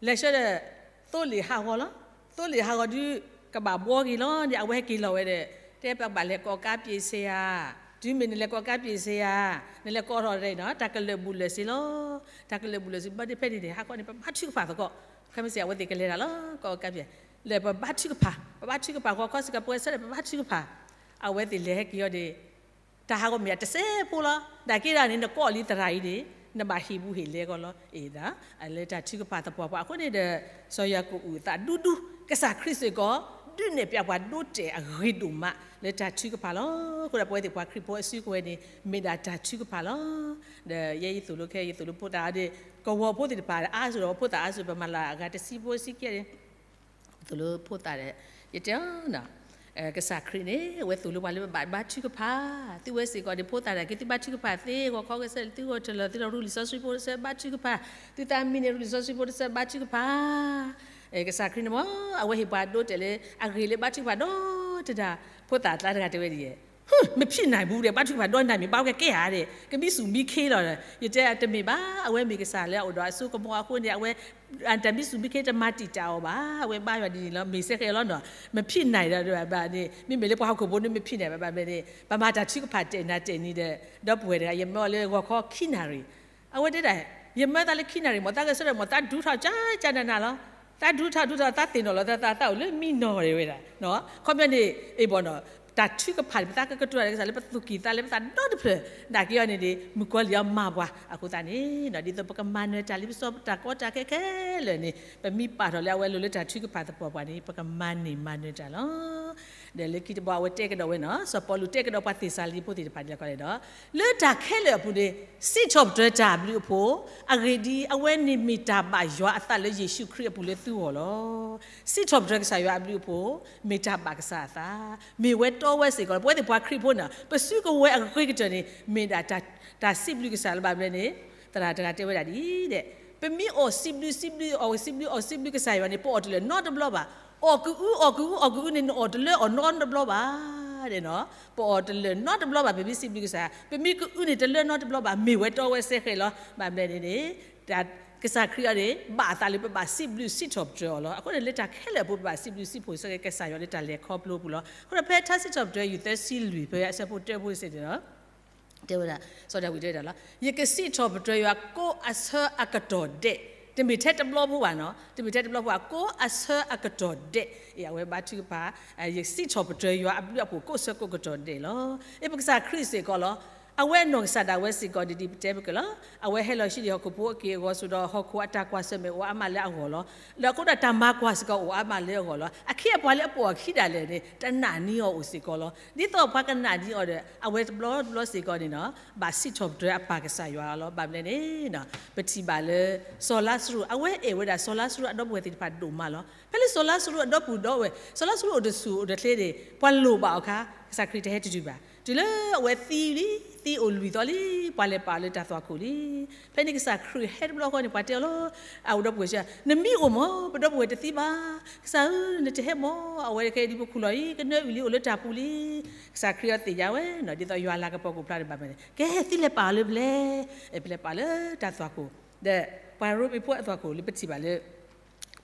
လဲၤဆှၢဒီး သိလ့ၣ်ဟးဂီၤလီၤ. သိလ့ၣ်ဟးဂီၤဒုး ကဘၣ်ဘှီက့ၤလီၤန့ၣ် အဝဲဟဲက့ၤလီၤဝဲဒီး တဲပဘၣ်လဲၤကိးကါပ့ၤစ့ယၤ, တုၤမ့ၢ်နလဲၤကိးကါပ့ၤစ့ယၤ, နလဲၤကိးထီၣ်ဒီး တၢ်ကလၢာ်ဘူးလၢာ်စ့လီၤ. တၢ်ကလၢာ်ဘူးလၢာ်စ့ဘၣ်ဒီး ဖဲန့ၣ်န့ၣ် ဟါခီန့ၣ် ပဘါထုကဖၣ်သကိး, ခဲမုၢ်ဆ့ၣ်အဝဲသ့ၣ်ကလဲၤတၢ်လီၤ ကိးကါပ့ၤ, လဲၤပဘါထုကဖၣ်, ပဘါထုကဖၣ်ဂီၤခီစ့ၢ်ကီး ပဝဲဆၢထၢၣ်ပဘါထုကဖၣ်, အဝဲသ့ၣ်လဲၤဟဲက့ၤအီၤဒီး တၢ်ဟးဂီၤမ့ၢ်တစဲးဖိလီၤ. နာ်က့ဒၣ်န့ၣ် နကိးလံသရၣ်အံၤန့ၣ် နဘၣ်ဟ့ၣ်ဘူးဟ့ၣ်လဲကီးလီၤ. အ့ၣ်ဒၣ် လၢတၢ်ထုကဖၣ်သပှၢ်ပှၢ်အဃိန့ၣ်ဒီး စီၤယၤကိာ်အုၣ်သးဒူဒူ, ကစၢ်ခရံာ်စ့ၢ်ကီး ဒုးနဲၣ်ပျဲပှၤဒိတဲာ်အဂ့ၤဒိၣ်မး လၢတၢ်ထုကဖၣ်လီၤ. အဃိဒီးပဝဲသ့ၣ်ပှၤခရံာ်ဖိအစုကဝဲၤန့ၣ် မ့ၢ်ဒၣ်တၢ်ထုကဖၣ်လီၤ. ဒီးယဲယသိၣ်လိခဲ ယသိၣ်လိဖိသၣ်ဒီး ကဝီၤဖိသ့ၣ်တဖၣ်အါစုဒီး ဖိသၣ်အါစု ပမၤလၢအဂၤတဆံဖိဆံကဲန့ၣ် သိၣ်လိဖိသၣ်ဒီး ယတဲအီၤ ကစၢ်ခရံာ်န့ၣ် အဝဲသိၣ်လိပှၤလၢပဘၣ်ဘါထုကဖၣ်, သုဝဲစ့ၢ်ကီးန့ၣ် ဖိသၣ်တၢ်က့ၤ သုဘါထုကဖၣ်သ့ ဂီၤခီကစၢၢ် သုဂီၤတလၢာ် သုထီၣ်ရူလံာ်စီဆှံဖိတဆၢ ဘါထုကဖၣ်, သုသးမံန့ၣ် ရူလံာ်စီဆှံဖိတဆၢ ဘါထုကဖၣ်, ကစၢ်ခရံာ်န့ၣ်မ့ၢ် အဝဲဟ့ၣ်ပှၤဒိတဲာ်လၢ အဂ့ၤလၢဘါထုကဖၣ်ဒီတဒၣ်, ဖိသၣ်အကျါတဂၤတဲဝဲဒ်အံၤ မဖြစ်နိုင်ဘူးတဲ့ ဘါထုကဖၣ်ဒီနၤမ့ၢ်ဘၣ်ဝဲကဲဧါဒီး ကမံဆူၣ်မံခ့လီၤ. ယတဲတမ့ၢ်ဘၣ် အဝဲမ့ၢ်ကစၢ်လၢအအိၣ်ဒီးအစိကမီၤအဃိန့ၣ် အဝဲ တၢ်မံဆူၣ်မံခ့တမၤတံာ်တာ်အီၤဘၣ်. အဝဲဘါယွၤဒ်န့ၣ်လီၤ မ့ၢ်စဲဃဲလီၤနီၤ မဖြစ်နိုင်ဒီးဘၣ်န့ၣ် မ့မ့ၢ်လၢပှၤဟီၣ်ခိၣ်ဖိန့ၣ် မဖြစ်နိုင်ဘၣ်ဘၣ်န့ၣ် ပမၤတၢ်ထုကဖၣ်တဲာ်နၤတဲာ်နံၤဒီး ဒီပုၢ်ဝဲၢ်တဂၤ ယမၢအီၤလၢဂီၤခီခံနၣ်ရံၣ် အဝဲတဲဒၣ် ယမၢသးလၢခံနၣ်ရံၣ် မ့ၢ်သးကဆၢထၢၣ် မ့ၢ်သးဒူထီၣ်ကၠၢကၠၢနးနးလီၤ. သးဒူထီၣ်ဒူထီၣ် သးသ့ၣ်နီၣ်လီၤ သးသးအိၣ်လၢမံနီၢ်ဒဲးဝဲဒၣ် ခီပညီန့ၣ် အ့ၣ်ဘီနီၤ တၢ်ထုကဖၣ်န့ၣ် ပသးကကတိၤတၢ်လၢကစၢ်လၢပသူၣ်ကံၢ်သးလဲ ပသးဒီတဖျၢၣ် နာ်က့အီၤန့ၣ်န့ၣ် မုၣ်ကီၤလံၢ်အီၤမၤပှၤ အဃိသတးန့ၣ် ဒ်သိးပကမၤနၢၤတၢ်လံပစီပတၢ်ကီတၢ်ခဲခဲလၢာ်န့ၣ် ပမ့ၢ်ပာ်ထီၣ်လၢအဝဲလိၤလၢတၢ်ထုကဖၣ်သပှၢ်ပှၢ်န့ၣ် ပကမၤန့ၢ်မၤနၢၤတၢ်လီၤ. ဒီးလၢခံတဘီအဝဲတဲကဒီးဝဲနီၤ စီၤပီလူးတဲကဒီးပှၤသ့းစၤလနံဖိသ့ၣ်တဖၣ်န့ၣ်လီၤဒီး လၢတၢ်ခဲလၢာ်အပူၤန့ၣ် စံးထီၣ်ပတြၢၤတၢ်အဘျုးအဖှိၣ် အဂ့ၢ်ဒ်အံၤ အဝဲန့ၣ်မ့ၢ်တၢ်ဘၣ်ယွၤအသးလၢယ့ၣ်ၡူးခရံာ်အပူၤလၢသုဂီၢ်လီၤ. စံးထီၣ်ပတြၢၤကစၢ်ယွၤအဘျုးအဖှိၣ် မ့ၢ်တၢ်ဘၣ်ကစၢ်အသး မ့ၢ်ဝဲတီဝဲစ့ၢ်ကီးလီၤ. ပဝဲသ့ၣ်ပှၤခရံာ်ဖိန့ၣ် ပစုကဝဲၤအဂ့ၤကတၢၢ်န့ၣ် မ့ၢ်ဒၣ်တၢ်စံးဘျုးကစၢ်လၢဘၣ်ဘျဲန့ၣ် သရၣ်တဂၤတဲဝဲဒၣ်ဒ်အံၤဒဲး ပမ့ၢ်အီၣ်စံးဘျုးစံးဘျုး အီၣ်စံးဘျုးအီၣ်စံးဘျုးကစၢ်ယွၤန့ၣ် ပအီၣ်တလၢာ်နီတဘျီဘၣ်. အီၣ်ကအုအီၣ်ကအုအီၣ်ကအုန့ၣ် နအီၣ်တလၢအီၣ်နီတဘျီဘၣ်. ပအီၣ်တလၢာ်နီတဘျီဘၣ် ပမ့ၢ်စံးဘျုးကစၢ်, ပမ့ၢ်ကအုန့ၣ် တလၢာ်နီတဘျီဘၣ် မ့ၢ်ဝဲတီဝဲစဲဃဲးလီၤ. ဘၣ်မနုၤန့ၣ်န့ၣ် ကစၢ်ခရံာ်အံၤန့ၣ် ဘၣ်အသးလၢပဘၣ်စံးဘျုးစံးထီၣ်ပတြၢၤအီၤလီၤ. အဃိန့ၣ် လၢတၢ်ခဲလၢာ်အပူၤ ပဘၣ်စံးဘျုးစံးဖှိၣ်ဆၢက့ၤကစၢ်ယွၤလၢတၢ်လဲၤခီဖျိအပူၤလီၤ. အဃိဒီးဖဲထါစံးထီၣ်ပတြၢၤ ယူၢ်သၢဆံလွံၢ် ဖဲအဆၢဖိတၢဖိစ့ၢ်န့ၣ်လီၤ တဲဝဲဒၣ်, စီၤဒၤဝံးတဲဝဲဒၣ်လီၤ, ယကစံးထီၣ်ပတြၢၤယွၤကိးအဆၢအကတီၢ်ဒဲး, တမ့ၢ်ထဲတဘျီဖိဘၣ်နီၤ, တမ့ၢ်ထဲတဘျီဖိဘၣ်, ကိးအဆၢအကတီၢ်ဒဲး, အဝဲဘါထုကဖၣ်, ယစံးထီၣ်ပတြၢၤယွၤအဘျုးအဖှိၣ်ကိးဆၢကိးကတီၢ်ဒဲးလီၤ. အ့ၣ် ပကစၢ်ခရံာ်စ့ၢ်ကီးလီၤ. အဝဲအနီၢ်ကစၢ်ဒၣ်ဝဲစ့ၢ်ကီးဒ်ပတဲပက့ၤလီၤ. အဝဲဟဲလီၤဟံးန့ၢ်ဟီၣ်ခိၣ်ဖိအက့ၢ်အဂီၤစိၤဒီး ဟီၣ်ခိၣ်အတၢ်ကွၢ်ဆၢၣ်မဲာ်အိၣ်အါမးလၢအဂီၢ်လီၤ. လၢအဃိဒီးတၢ်မၤကွၢ်စ့ၢ်ကီးအိၣ်အါမးလၢအဂီၢ်လီၤ. အခ့အပှၤလၢအပိာ်အခံဒၣ်လဲာ်န့ၣ် တနာ်န့ၢ်အီၤအိၣ်စ့ၢ်ကီးလီၤ. ဒ်သိးပှၤကနာ်န့ၢ်အီၤဒီး အဝဲတဘျီတဘျီစ့ၢ်ကီးန့ၣ်နီၤ ဘၣ်စံးထီၣ်ပတြၢၤအပၢ်ကစၢ်ယွၤလီၤ. ဘၣ်မနုၤလဲၣ်န့ၣ် ပထံၣ်ဘၣ်လၢ စီၤလါစရူး အဝဲအဲၣ်ဝဲဒၣ်စီၤလါစရူးအဒီပုၢ်ဝဲၢ်သ့ၣ်တဖၣ်ဒိၣ်မးလီၤ. ဖဲလၢစီၤလါစရူးအဒီပုၢ်ဒီဝဲၢ် စီၤလါစရူးအိၣ်တဆူၣ်အိၣ်တချ့န့ၣ် ပှၤလိၣ်ဘၣ်အီၤခါ ကစၢ်ခရံာ်တဟဲတတုၤဘၣ်. တုၤလၢအဝဲသံလံ, သံအိၣ်လွံၢ်သီလံ, ပှၤလဲၤပာ်အီၤလၢတၢ်သွၣ်ခိၣ်လံ. ဖဲန့ၣ်ကစၢ်ခရံာ်ဟဲတဘျီဃီန့ၣ် ပှၤတဲအီၤလီၤ, အအိၣ်ဒီပုၢ်ဝဲၢ်စံး, နမံအိၣ်မး ပဒီပုၢ်ဝဲၢ်တသံဘၣ်. ကစၢ်ဧၢ, နတဟဲမး, အဝဲကဲဒ်ပခူၣ်လီၤအံၤ ကနၢအုၣ်လံ အိၣ်လၢတၢ်ပူၤလံ. ကစၢ်ခရံာ်အီၤသ့ၣ်ညါဝဲနီၤ ဒ်သိးယွၤလၤကပီၤကအိၣ်ဖျါတဘၣ်မနုၤန့ၣ် ကဲသံလဲၤပာ်အီၤလၢပျဲၢ်, ပလဲၤပာ်လၢတၢ်သွၣ်ခိၣ်, ဒီးပှၤရိမ့ၤဖိအသွၣ်ခိၣ်လၢပထံၣ်ဘၣ်လၢ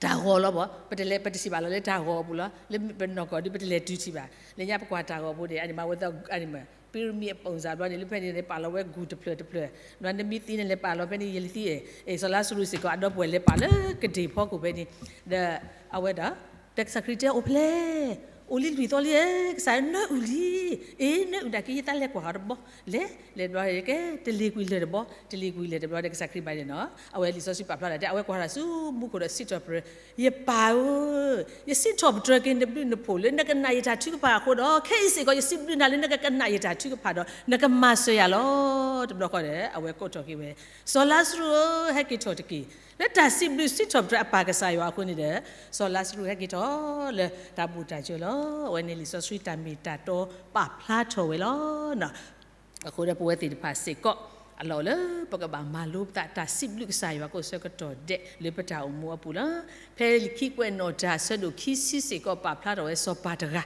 တၢ်ဂီၤလီၤဘၣ်, ပတလဲၤ ပတထံၣ်ဘၣ်လီၤလၢတၢ်ဂီၤအပူၤလီၤ. လၢပနီၢ်ကီၢ်ဒီး ပတလဲၤတုၤထံၣ်ဘၣ်. လၢညါပကွၢ်တၢ်ဂီၤအပူၤန့ၣ် အန့ၣ်မးဝဲသီ အန့ၣ်မး ပံရမံၣ်အပိၣ်စၢ်ဘျီန့ၣ် လၢဖဲန့ၣ်န့ၣ် ပာ်လီၤဝဲဂူၢ်တဖျၢၣ်တဖျၢၣ်, နမ့ၢ်သံန့ၣ် လဲၤပာ်လီၤဖဲန့ၣ် ယလဲၤသံ, စီၤလါစရူးစ့ၢ်ကီး အဒီပုၢ်ဝဲၢ်လဲၤပာ်လၢကဒ့ၣ်ဖီခိၣ်ဖဲန့ၣ်, ဒီးအဝဲဒီး ဒီးကစၢ်ခရံာ်တဲ အိၣ်ဖျဲၣ်, အိၣ်လံလွံၢ်သီလံ, ကစၢ်နၢအုၣ်လံ, အ့ နၢအုၣ်ဒၣ်က့ၤ ယသးလဲၤကွၢ်အီၤတဘျီ, လဲၤ လဲၤဘျီကဲ တလ့ၤကွံာ်လၢၢ်တဘျီ, တလ့ၤကွံာ်လၢၢ်တဘျီဒီး ကစၢ်ခရံာ်ဘၣ်န့ၣ်နီၤ အဝဲလံာ်စီဆှံပာ်ဖျါဒၣ်တဲ အဝဲကွၢ်တၢ်ဆူမူခိၣ်ဒီးစံးထီၣ်ပတြၢၤ, ယပၢ်ဧၢ, ယစံးထီၣ်ပတြၢၤက့ၤနဘျုးနဖှိၣ်လၢနကနၣ်ယတၢ်ထုကဖၣ်အဃိဒီး ခဲအံၤစ့ၢ်ကီး ယစံးဘျုးနၤလၢနကကနၣ်ယတၢ်ထုကဖၣ်ဒီး နကမၤစၢၤယၤလီၤ. တဘျီဃီဒီး အဝဲကိးထီၣ်က့ၤဝဲ, စီၤလါစရူးဧၢ, ဟဲက့ၤထီၣ်တက့ၢ်. လၢတၢ်စံးဘျုးစံးထီၣ်ပတြၢၤအပၢ်ကစၢ်ယွၤအဃိန့ၣ်ဒီး စီၤလါစရူးဟဲက့ၤထီၣ်လၢတၢ်ဘူၣ်တၢ်စၢၤလီၤ. အဝဲန့ၣ်လံာ်စီဆှံတၢ်မ့ၢ်တၢ်တီပာ်ဖျါထီၣ်ဝဲလီၤ. အဃိဒီးပဝဲသ့ၣ်တဖၣ်စ့ၢ်ကီး အလီၢ်အိၣ်လၢပကဘၣ်မၤလိပသးတၢ်စံးဘျုးကစၢ်ယွၤကိးဆၢကတီၢ်ဒဲးလၢပတၢ်အိၣ်မူအပူၤလီၤ. ဖဲလံာ်ခံကွဲးနီၣ်တၢ်အဆၢဒိၣ်ခံဆံစ့ၢ်ကီးပာ်ဖျါထီၣ်ဝဲစီၤပၤတဂၤ,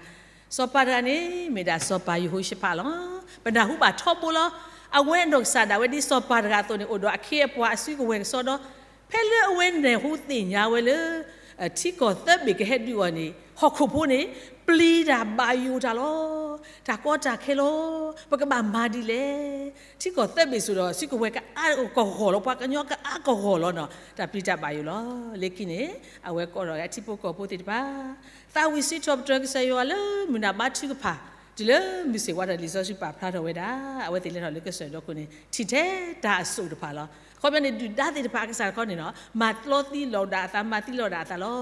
စီၤပၤတဂၤန့ၣ် မ့ၢ်ဒၣ်စီၤပၤယဟိၤၡဖးလီၤ. ပနၢ်ဟူဘၣ်ထီဘိလီၤ. အဝဲအနီၢ်ကစၢ်ဒၣ်ဝဲဒ်စီၤပၤတဂၤအသိးန့ၣ် အိၣ်ဒီးအခ့အပှၤအစုကဝဲၤကစီဒီ ဖဲလၢအဝဲနဲၣ်ဟူသ့ၣ်ညါဝဲလၢ ထံကီၢ်သၢဘ့ၣ်ကဟဲဒုးအီၤန့ၣ် ဟီၣ်ခိၣ်ဖိန့ၣ် ပျံၤတၢ်ဘၣ်ယိၣ်တၢ်လီၤ. တၢ်ကီတၢ်ခဲလီၤ. ပကဘၣ်မၤဒ်လဲၣ်. ထံကီၢ်သၢဘ့ၣ်စိၤဒီး စုကဝဲၤကအါကဂီၢ်လီၤ. ပှၤကညီကအါကဂီၢ်လီၤနီၤ. တၢ်ပျံၤတၢ်ဘၣ်ယိၣ်လီၤ. လၢခံန့ၣ် အဝဲကိးထီၣ်ဝဲအထံဖိကီၢ်ဖိသ့ၣ်တဖၣ် သးဝံၣ်စံးထီၣ်ပတြၢၤကစၢ်ယွၤလၢမုၢ်နၤဘါထုကဖၣ် တုၤလၢမုၢ်ဆ့ၣ်ဝါထီၣ်လံာ်စီဆှံပာ်ဖျါထီၣ်ဝဲဒၣ် အဝဲသ့ၣ်လဲၤထီၣ်လၢကစၢၢ်ဒီခိၣ်န့ၣ် ထံၣ်ထဲတၢ်အစိၣ်တဖၣ်လီၤ. အခီပညီန့ၣ် ဒုၣ်ဒါသ့ၣ်တဖၣ်အကစၢ်တခီန့ၣ်နီၤ မၤသီသံလီၤဒၣ်အသး မၤသံလီၤဒၣ်အသးလီၤ.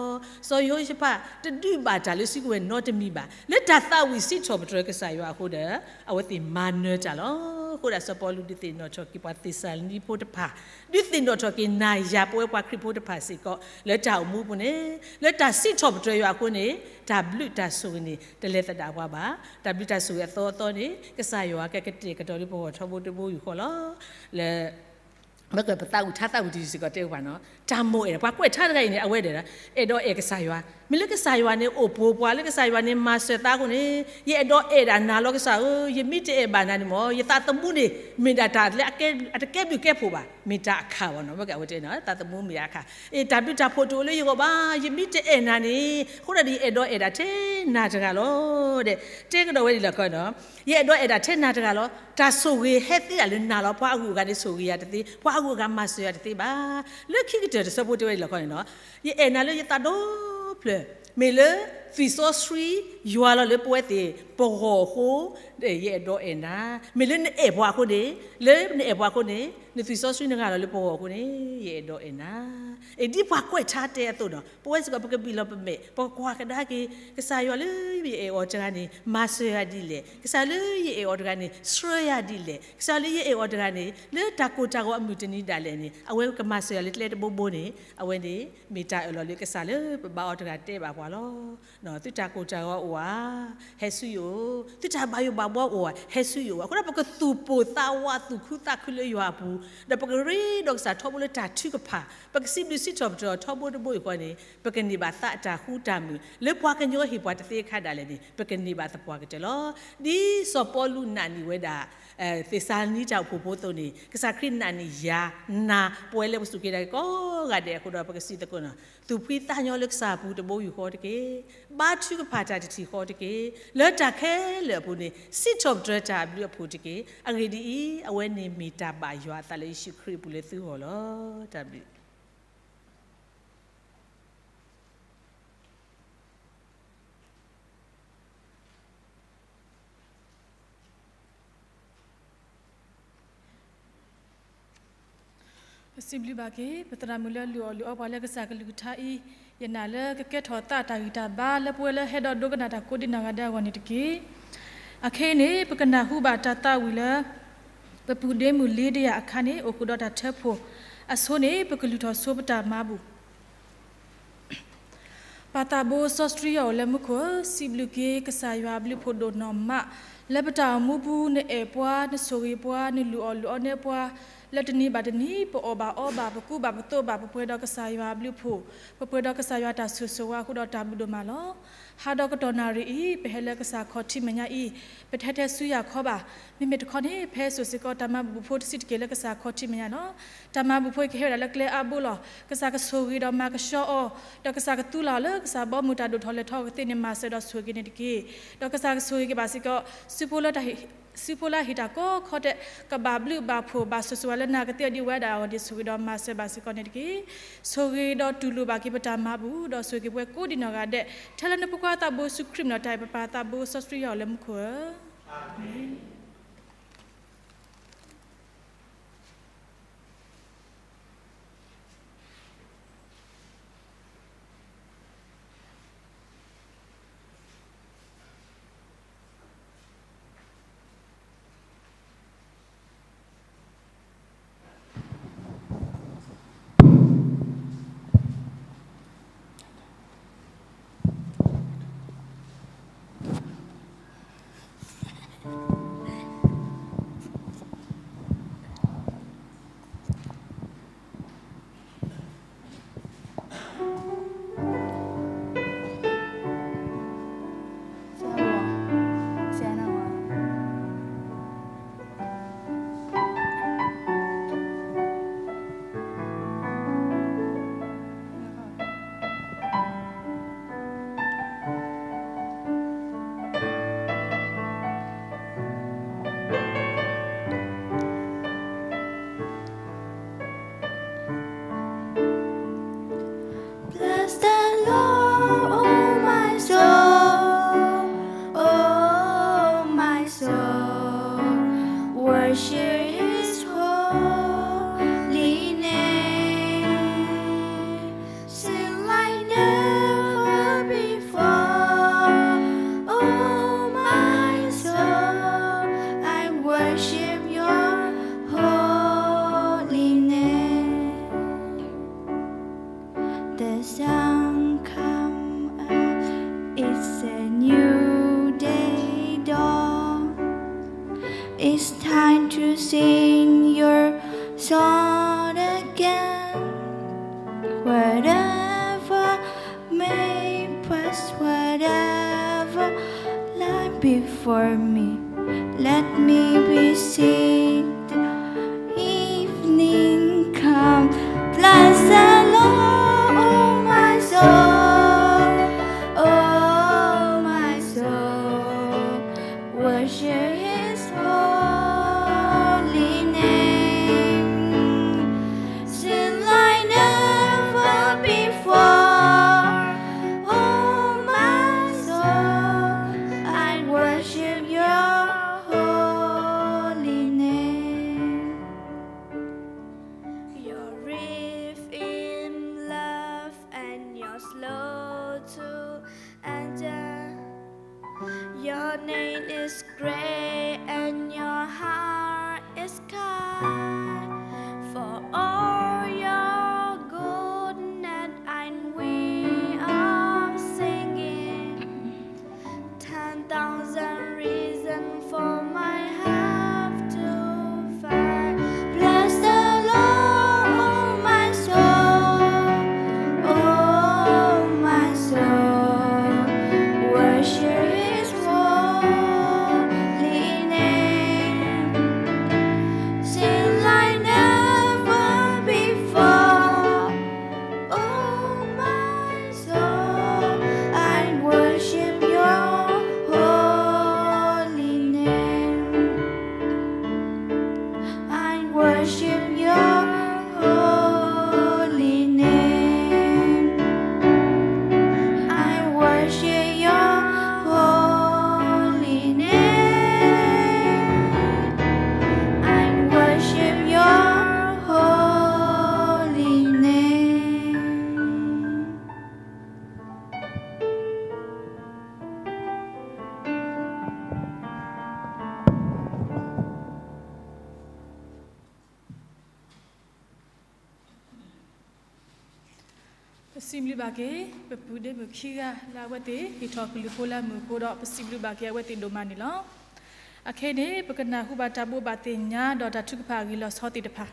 စီၤယဟိၤၡဖး တဒုးဘၣ်တၢ်လၢစုကဝဲၤနီတမံၤဘၣ်. လၢတၢ်သးဝံၣ်စံးထီၣ်ပတြၢၤကစၢ်ယွၤအဃိဒီး အဝဲသ့ၣ်မၤနၢၤတၢ်လီၤ. အဃိဒၣ်စီၤပီလူးဒုးသ့ၣ်နီၣ်ထီၣ်က့ၤပှၤသ့းစၤလနံဖိတဖၣ် ဒုးသ့ၣ်နီၣ်ထီၣ်က့ၤနၤယၤပဝဲပှၤခရံာ်ဖိတဖၣ်စ့ၢ်ကီး လၢတၢ်အိၣ်မူအပူၤန့ၣ် လၢတၢ်စံးထီၣ်ပတြၢၤယွၤအဃိန့ၣ် တၢ်ဘျုးတၢ်ဆိၣ်ဂ့ၤန့ၣ် တလဲၤသဒၣ်ပှၤဘၣ်. တၢ်ဘျုးတၢ်ဆိၣ်ဂ့ၤအသီအသီန့ၣ် ကစၢ်ယွၤကကတဲာ်ကတီၤလၢပဂီၢ်ထီဘိတဘိယူၢ်ဃီလီၤ. လၢ မ့ၢ်ကပသးဝံၣ်ထါသးဝံၣ်တယုၢ်စ့ၢ်ကီးတဲပှၤနီၤ တၢ်မိၣ်အဲၣ် ပှၤကွဲးထါတဂၤအံၤန့ၣ် အဝဲဒီး အဲၣ်ဒိးအဲၣ်ကစၢ်ယွၤ မ့ၢ်လၢကစၢ်ယွၤန့ၣ် အိၣ်ပိာ်ပှၤလၢကစၢ်ယွၤန့ၣ် မၤစၢၤသးအဃိန့ၣ် ယအဲၣ်ဒိးအဲၣ်ဒၣ်နၤလီၤကစၢ်ဧၢ, ယမ့ၢ်တအဲၣ်ဘၣ်နၤန့ၣ်မ့ၢ် ယသးသမူန့ၣ် မ့ၢ်ဒၣ်တၢ်လၢအတကဲဘျုးကဲဖှိၣ်ဘၣ်, မ့ၢ်တၢ်အခၣ်ဘၣ်နီၤ, မ့ၢ်ကဝဲတဲနီၤ သးသမူမ့ၢ်အခၣ်, အ့ တၢ်ဘျုးတၢ်ဖှိၣ်တအိၣ်လၢယဂီၢ်ဘၣ်, ယမ့ၢ်တအဲၣ်နၤန့ၣ် အဃိဒၣ်ဒီးယအဲၣ်ဒိးအဲၣ်ဒၣ်ထဲနၤတဂၤလီၤ, ဒီး တဲကဒီးဝဲဒ်လဲၣ်ခီနီၤ, ယအဲၣ်ဒိးအဲၣ်ဒၣ်ထဲနၤတဂၤလီၤ, တၢ်ဆိၣ်ဂ့ၤဟဲသ့ဒၣ်လၢနၤလီၤ, ပှၤအဂုၤအဂၤန့ၣ်ဆိၣ်ဂ့ၤယၤတသ့, ပှၤအဂုၤအဂၤမၤစၢၤယၤတသ့ဘၣ်, လၢခံကတၢၢ်တဆၢဖိတဲဝဲဒ်လဲၣ်ခီန့ၣ်နီၤ, ယအဲၣ်နၤလၢယသးဒီဖျၢၣ်, မ့ၢ်လၢ သွံၣ်စီဆှံယွၤလီၤလၢပဝဲသ့ၣ်ပဂီၢ်အဃိ, ယအဲၣ်ဒိးအဲၣ်နၤ, မ့ၢ်လၢနအဲၣ်ပှၤအဃိန့ၣ်, လၢနအဲၣ်ပှၤအဃိန့ၣ်, နသွံၣ်စီဆှံနဂၤလီၤလၢပဂီၢ်အဃိန့ၣ်, ယအဲၣ်ဒိးအဲၣ်နၤ, အ့ ဒ်ပှၤကွဲးထါတဲအသိးနီၤ, ပဝဲစ့ၢ်ကီးပကဘံၣ်လီၤပမဲာ်, ပကကွၢ်ကဒါက့ၤ, ကစၢ်ယွၤလၢယအဲၣ်အီၤတဂၤန့ၣ် မၤစၢၤယၤဒ်လဲၣ်, ကစၢ်ယွၤလၢယအဲၣ်အီၤတဂၤန့ၣ် ဆှၢယၤဒ်လဲၣ်, ကစၢ်ယွၤလၢယအဲၣ်အီၤတဂၤန့ၣ် လၢတၢ်ကိၢ်တၢ်ဂီၤအမုၢ်တနံၤဒၣ်လဲာ်န့ၣ် အဝဲကမၤစၢၤယၤလၢကျဲတဘိဘိန့ၣ်, အဝဲန့ၣ် မ့ၢ်တၢ်အၢၣ်လီၤလၢကစၢ်လၢပဘါအီၤတဂၤတဲဘၣ်ပှၤလီၤ. သုတၢ်ကိၢ်တၢ်ဂီၤအိၣ်ဧါ, ဟဲဆူယအိၣ်, သုတၢ်ဘၣ်ယိၣ်ဘၣ်ဘှီအိၣ်ဧါ, ဟဲဆူယအိၣ်. အဃိဒီး ပကသူၣ်ပိၢ်သးဝး သူၣ်ခုသးခုလၢယွၤအပူၤ, ဒီးပကရ့ဒီးကစၢ်ထီဘိလၢတၢ်ထုကဖၣ်, ပကစံးဘျုးစံးထီၣ်ပတြၢၤထီဘိတဘိအံၤဃီန့ၣ် ပကန့ၢ်ဘၣ်သးအတၢ်ဃူတၢ်မုာ်, လၢပှၤကညီဟ့ၣ်ပှၤတသ့အခါဒၣ်လဲာ်န့ၣ် ပကန့ၢ်ဘၣ်သပှၢ်ကတၢၢ်လီၤ. ဒ်စီၤပီလူးနာ်န့ၢ်ဝဲဒၣ် သ့းစၤလနံတၢ်အိၣ်ဖှိၣ်ဖိအသိးန့ၣ် ကစၢ်ခရံာ်နာ်န့ၢ်ယၤနၤ ပဝဲလၢပစူၢ်က့ၤနာ်က့ၤကိးဂၤဒဲးအဃိဒီး ပကစံးသကိးနီၤ, သူၣ်ဖှံသးညီလၢကစၢ်အပူၤတဘိယူၢ်ဃီတက့ၢ်. ဘါထုကဖၣ်တၢ်တထံၣ်ဃီတက့ၢ်. လၢတၢ်ခဲလၢာ်အပူၤန့ၣ် စံးထီၣ်ပတြၢၤတၢ်အဘျုးအဖှိၣ်တက့ၢ်. အဂ့ၢ်ဒ်အံၤ, အဝဲန့ၣ်မ့ၢ်တၢ်ဘၣ်ယွၤအသးလၢယ့ၣ်ၡူးခရံာ်အပူၤလၢသုဂီၢ်လီၤ. တၢ်ဘျုး ပစံးဘျုးဘၣ်က့ၤ ပသရၣ်မုၣ်လၢအလုၢ်အီၣ်လုၢ်အီပှၤလၢကစၢ်ကလုၢ်ကထါအံၤ, ယနာ်လၢကကဲထီၣ်သးတၢ်ဂံၢ်တၢ်ဘါလၢပဝဲလၢဟဲဒီးဒိကနၣ်တၢ်ကိးဒံးနီၢ်ဂၤဒဲးအဂီၢ်န့ၣ်တက့ၢ်. အခဲအံၤန့ၣ် ပကနၢ်ဟူဘၣ်တၢ်သးဝံၣ်လၢ ပပုၢ်ဒ့မုၣ်လ့ဒယၤအခါန့ၣ် အိၣ်ဃုာ်ဒီးတၢ်ထၢဖှိၣ်, အဆိန့ၣ် ပကလုၢ်ထီၣ်ဆိပတၢ်မၤဘူၣ် ပၢ်သးဘိစီဆှံယွၤအိၣ်လၢမူခိၣ်ဧၢ, စံးဘျုးက့ၤကစၢ်ယွၤအဘျုးအဖှိၣ်ဒိၣ်နီၢ်မး, လၢပတၢ်အိၣ်မူပူၤ နအဲၣ်ပှၤ, နဆိၣ်ဂ့ၤပှၤ, နလုၢ်အီၣ်လုၢ်အီန့ၢ်ပှၤ, လၢတနံၤဘၣ်တနံၤ ပအီၣ်ဘၣ်အီဘၣ်, ပကူဘၣ်ပသိးဘၣ်, ပပှဲၤဒီးကစၢ်ယွၤအဘျုးအဖှိၣ်, ပပှဲၤဒီးကစၢ်ယွၤတၢ်ဆိၣ်ဂ့ၤဆိၣ်ဝါအဃိဒီးတၢ်ဘျုးဒိၣ်မးလီၤ. ဟးဒီးကတီၢ်နၣ်ရံၣ်အံၤ ပဟဲလၢကစၢ်ခီၣ်ထံးမဲာ်ညါအံၤ, ပတဟဲထဲဆူယၤခီဘၣ်. မ့မ့ၢ်တခီန့ၣ် ပဟဲစိာ်စ့ၢ်ကီးတၢ်မၤဘူၣ်ဖိတဆံးတက့ၢ်လၢကစၢ်ခီၣ်ထံးမဲာ်ညါလီၤ. တၢ်မၤဘူၣ်ဖိအံၤကဟဲဝဲဒၣ်လၢကျဲအါဘိလီၤ. ကစၢ်ကဆိၣ်ဂ့ၤဒီးမၤကဆှီအီၤ, ဒီးကစၢ်ကသူလၢ်အီၤလၢကစၢ်ဘီမုၢ်တၢ်ဒိၣ်ထီၣ်လဲၢ်ထီၣ်အဂ့ၤသ့ၣ်န့ၣ် မၤစၢၤဒီးဆိၣ်ဂ့ၤက့ၤန့ၣ်တက့ၢ်. ဒီးကစၢ်ကဆိၣ်ဂ့ၤက့ၤဘၣ်စ့ၢ်ကီး ဆူဖိလၢဟ့ၣ်တၢ်ကိးခီဒဲး, ကဘၣ်ဘျုးဘၣ်ဖှိၣ်ဘၣ်ဆိၣ်ဂ့ၤဝဲလၢနၤကသ့အီၤဒ်ဝဲဒၣ်အဂီၢ်န့ၣ် ဆိၣ်ဂ့ၤဒီးမၤစၢၤဘၣ်စ့ၢ်ကီးန့ၣ်တက့ၢ်. ဆိၣ်ဂ့ၤဒီးတူၢ်လိာ်ဘၣ်က့ၤပတၢ်မၤဘူၣ်, ဒီးဆိၣ်ဂ့ၤက့ၤပဝဲကိးဒံးနီၢ်ဂၤဒဲး, ထဲလၢနဖိခွါသးဘိယ့ၣ်ၡူးခရံာ်မံၤလီၤ. တၢ်အံၤပပၢ်သးဘိစီဆှံယွၤအိၣ်လၢမူခိၣ်ဧၢ, အၤမ့ၣ်. Bless the Lord, oh my soul, oh my soul, worship his holy name. Sing like never before, oh my soul, I worship your holy name. The sun come up, it's a new day dawn. It's time to sing your song again. Whatever may pass, whatever lie before me, let me be sing the evening come. Bless the Lord, oh my soul, oh my soul, worship his holy name. Sing like never before, oh my soul, I worship your holy name. You're rich in love and you're slow to anger. Your name is great and your heart is kind. For all your goodness, I'm way of singing. ပစံးဘျုးဘၣ်က့ၤ ပပုၢ်ဒ့မုၣ်ခံဂၤလၢအဝဲသ့ၣ်ဟ့ၣ်ထီၣ်ကလုၢ်ဖိလၢအမုာ်အဃိဒီး ပစံးဘျုးဘၣ်က့ၤအဝဲသ့ၣ်ဒိၣ်မးန့ၣ်လီၤ. အခဲအံၤန့ၣ် ပကနၢ်ဟူဘၣ်တၢ်ဘိးဘၣ်သ့ၣ်ညါဒီးတၢ်ထုကဖၣ်အဂ့ၢ်လီၤဆီသ့ၣ်တဖၣ်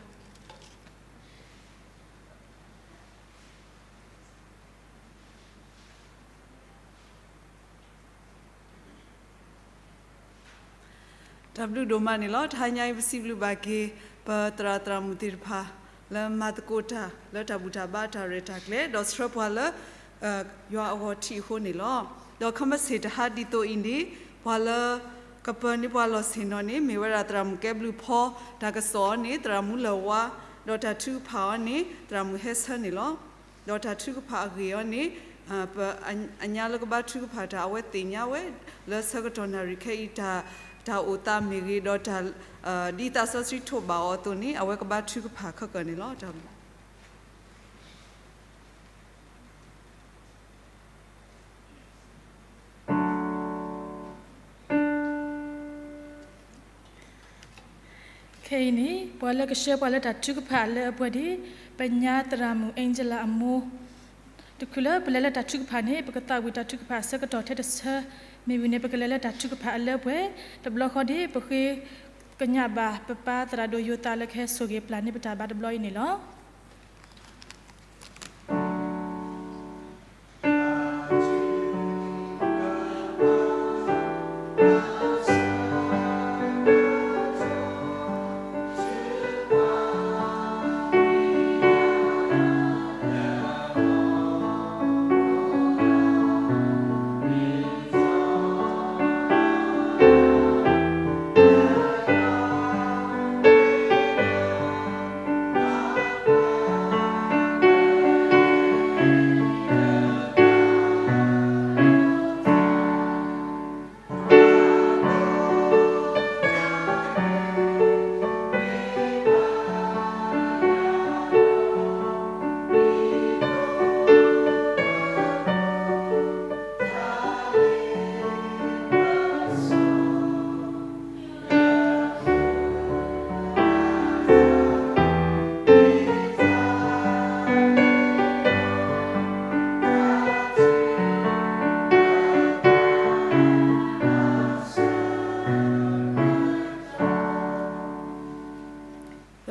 တၢ်ဘျုးဒိၣ်မးန့ၣ်လီၤ. တဟါညါအံၤ ပစံးဘျုးဘၣ်က့ၤ ပသရၣ်သရၣ်မုၣ်သ့ၣ်တဖၣ် လၢမၤသကိးတၢ်လၢတၢ်ဘူၣ်တၢ်ဘါတၢ်ရဲၣ်တၢ်ကျဲၤ ဒီးဆှၢပှၤလၢ ယွၤအဂီၢ်ထံးအဃိန့ၣ်လီၤ. ဒီးခဲမုၢ်ဆ့ၣ်တဟါဒ်သိးအံၤန့ၣ် ပှၤလၢ ကပၢၤန့ၢ်ပှၤလီၢ်ဆ့ၣ်နီၤန့ၣ် မ့ၢ်ဝဲဒၣ်သရၣ်မုၣ်ကဲဘျုးဖီ တၢ်ကစီၣ်အီၤန့ၣ် သရၣ်မုၣ်လၢၢ်ဝါ, ဒီးတၢ်ထုကဖၣ်အီၤန့ၣ် သရၣ်မုၣ်ဟဲဆၢန့ၣ်လီၤ. ဒီးတၢ်ထုကဖၣ်အဂ့ၢ်အီၤန့ၣ် ပ အညါလၢကဘါထုကဖၣ်တၢ် အဝဲသ့ၣ်ညါဝဲ လၢဆၢကတီၢ်နၣ်ရံၣ်ခဲအံၤ တၢ်အိၣ်သးမ့ၢ်ဂ့ၤ ဒီးတၢ် ဒ်သးစီဆှံထိးဘၣ်အီၤအသိးန့ၣ် အဝဲကဘါထုကဖၣ်ခဲကၢၢ်န့ၣ်လီၤ. တၢ်ဘျုး ခဲအံၤန့ၣ် ပှၤလၢကဆှၢပှၤလၢတၢ်ထုကဖၣ်လၢအပှဲၤဒ် ပညါသရၣ်မုၣ် Angela အမိၢ်, တချုးလၢပလဲၤလၢတၢ်ထုကဖၣ်န့ၣ် ပကသးဝံၣ်တၢ်ထုကဖၣ်အဆၢကတီၢ်ထဲတဆၢ, မ့ၢ်ဝံၤန့ၣ် ပကလဲၤလၢတၢ်ထုကဖၣ်အလၢအပှဲၤ, တဘျီဃီန့ၣ် ပဃ့ကညးဘၣ်ပပၢ်သရၣ်ဒိၣ်ယိၤသးလၢကဟဲဆိၣ်ဂ့ၤပျၢ်န့ၢ်ပတၢ်ဘါတဘျီအံၤန့ၣ်လီၤ.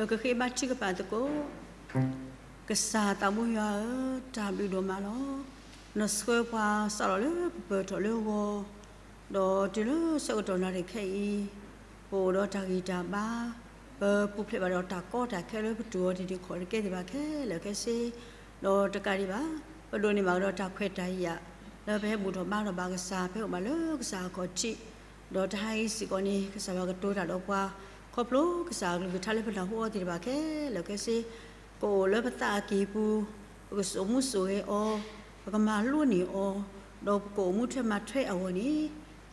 ပကဃ့ဘါထုကဖၣ်သကိး. ကစၢ်သးဘိယွၤဧၢ, တၢ်ဘျုးဒိၣ်မးလီၤ. နဆှၢပှၤစးထီၣ်လၢပပၢၤထီၣ်လၢဂီၤ, ဒီးတုၤလၢဆၢကတီၢ်နၣ်ရံၣ်ခဲအံၤ, ပအိၣ်ဒီးတၢ်ဂံၢ်တၢ်ဘါ, ပပူၤဖျဲးဘၣ်ဒီးတၢ်ကီတၢ်ခဲလၢပတူၢ်အီၤတန့ၢ်ခီၣ်တကဲသ့ၣ်ဘၣ်ခဲလၢာ်ခဲဆ့, ဒီးတကးဒံးဘၣ်, ပဒိးန့ၢ်ဘၣ်ကဒီးတၢ်ခွဲးတၢ်ယာ် လၢပဟဲဘူၣ်ထီၣ်ဘါထီၣ်ဘၣ်ကစၢ် ပဟဲအိၣ်ဘၣ်လၢကစၢ်အခီၣ်ထံး, ဒီးတဟါအံၤစ့ၢ်ကီးန့ၣ် ကစၢ်ယွၤကတိၤတၢ်ဒီးပှၤ ခီဖျိကစၢ်အကလုၢ်ကထါလၢပနၢ်ဟူအီၤသ့ၣ်တဖၣ်ခဲလၢာ်ခဲဆ့, ပအိၣ်လၢပသးအကံၢ်ပူၤ, ပကစိာ်မူစိာ်ဂဲၤအီၤ, ပကမၤလိန့ၢ်အီၤ, ဒီးပကအိၣ်မူထွဲမၤထွဲအဂီၢ်န့ၣ်,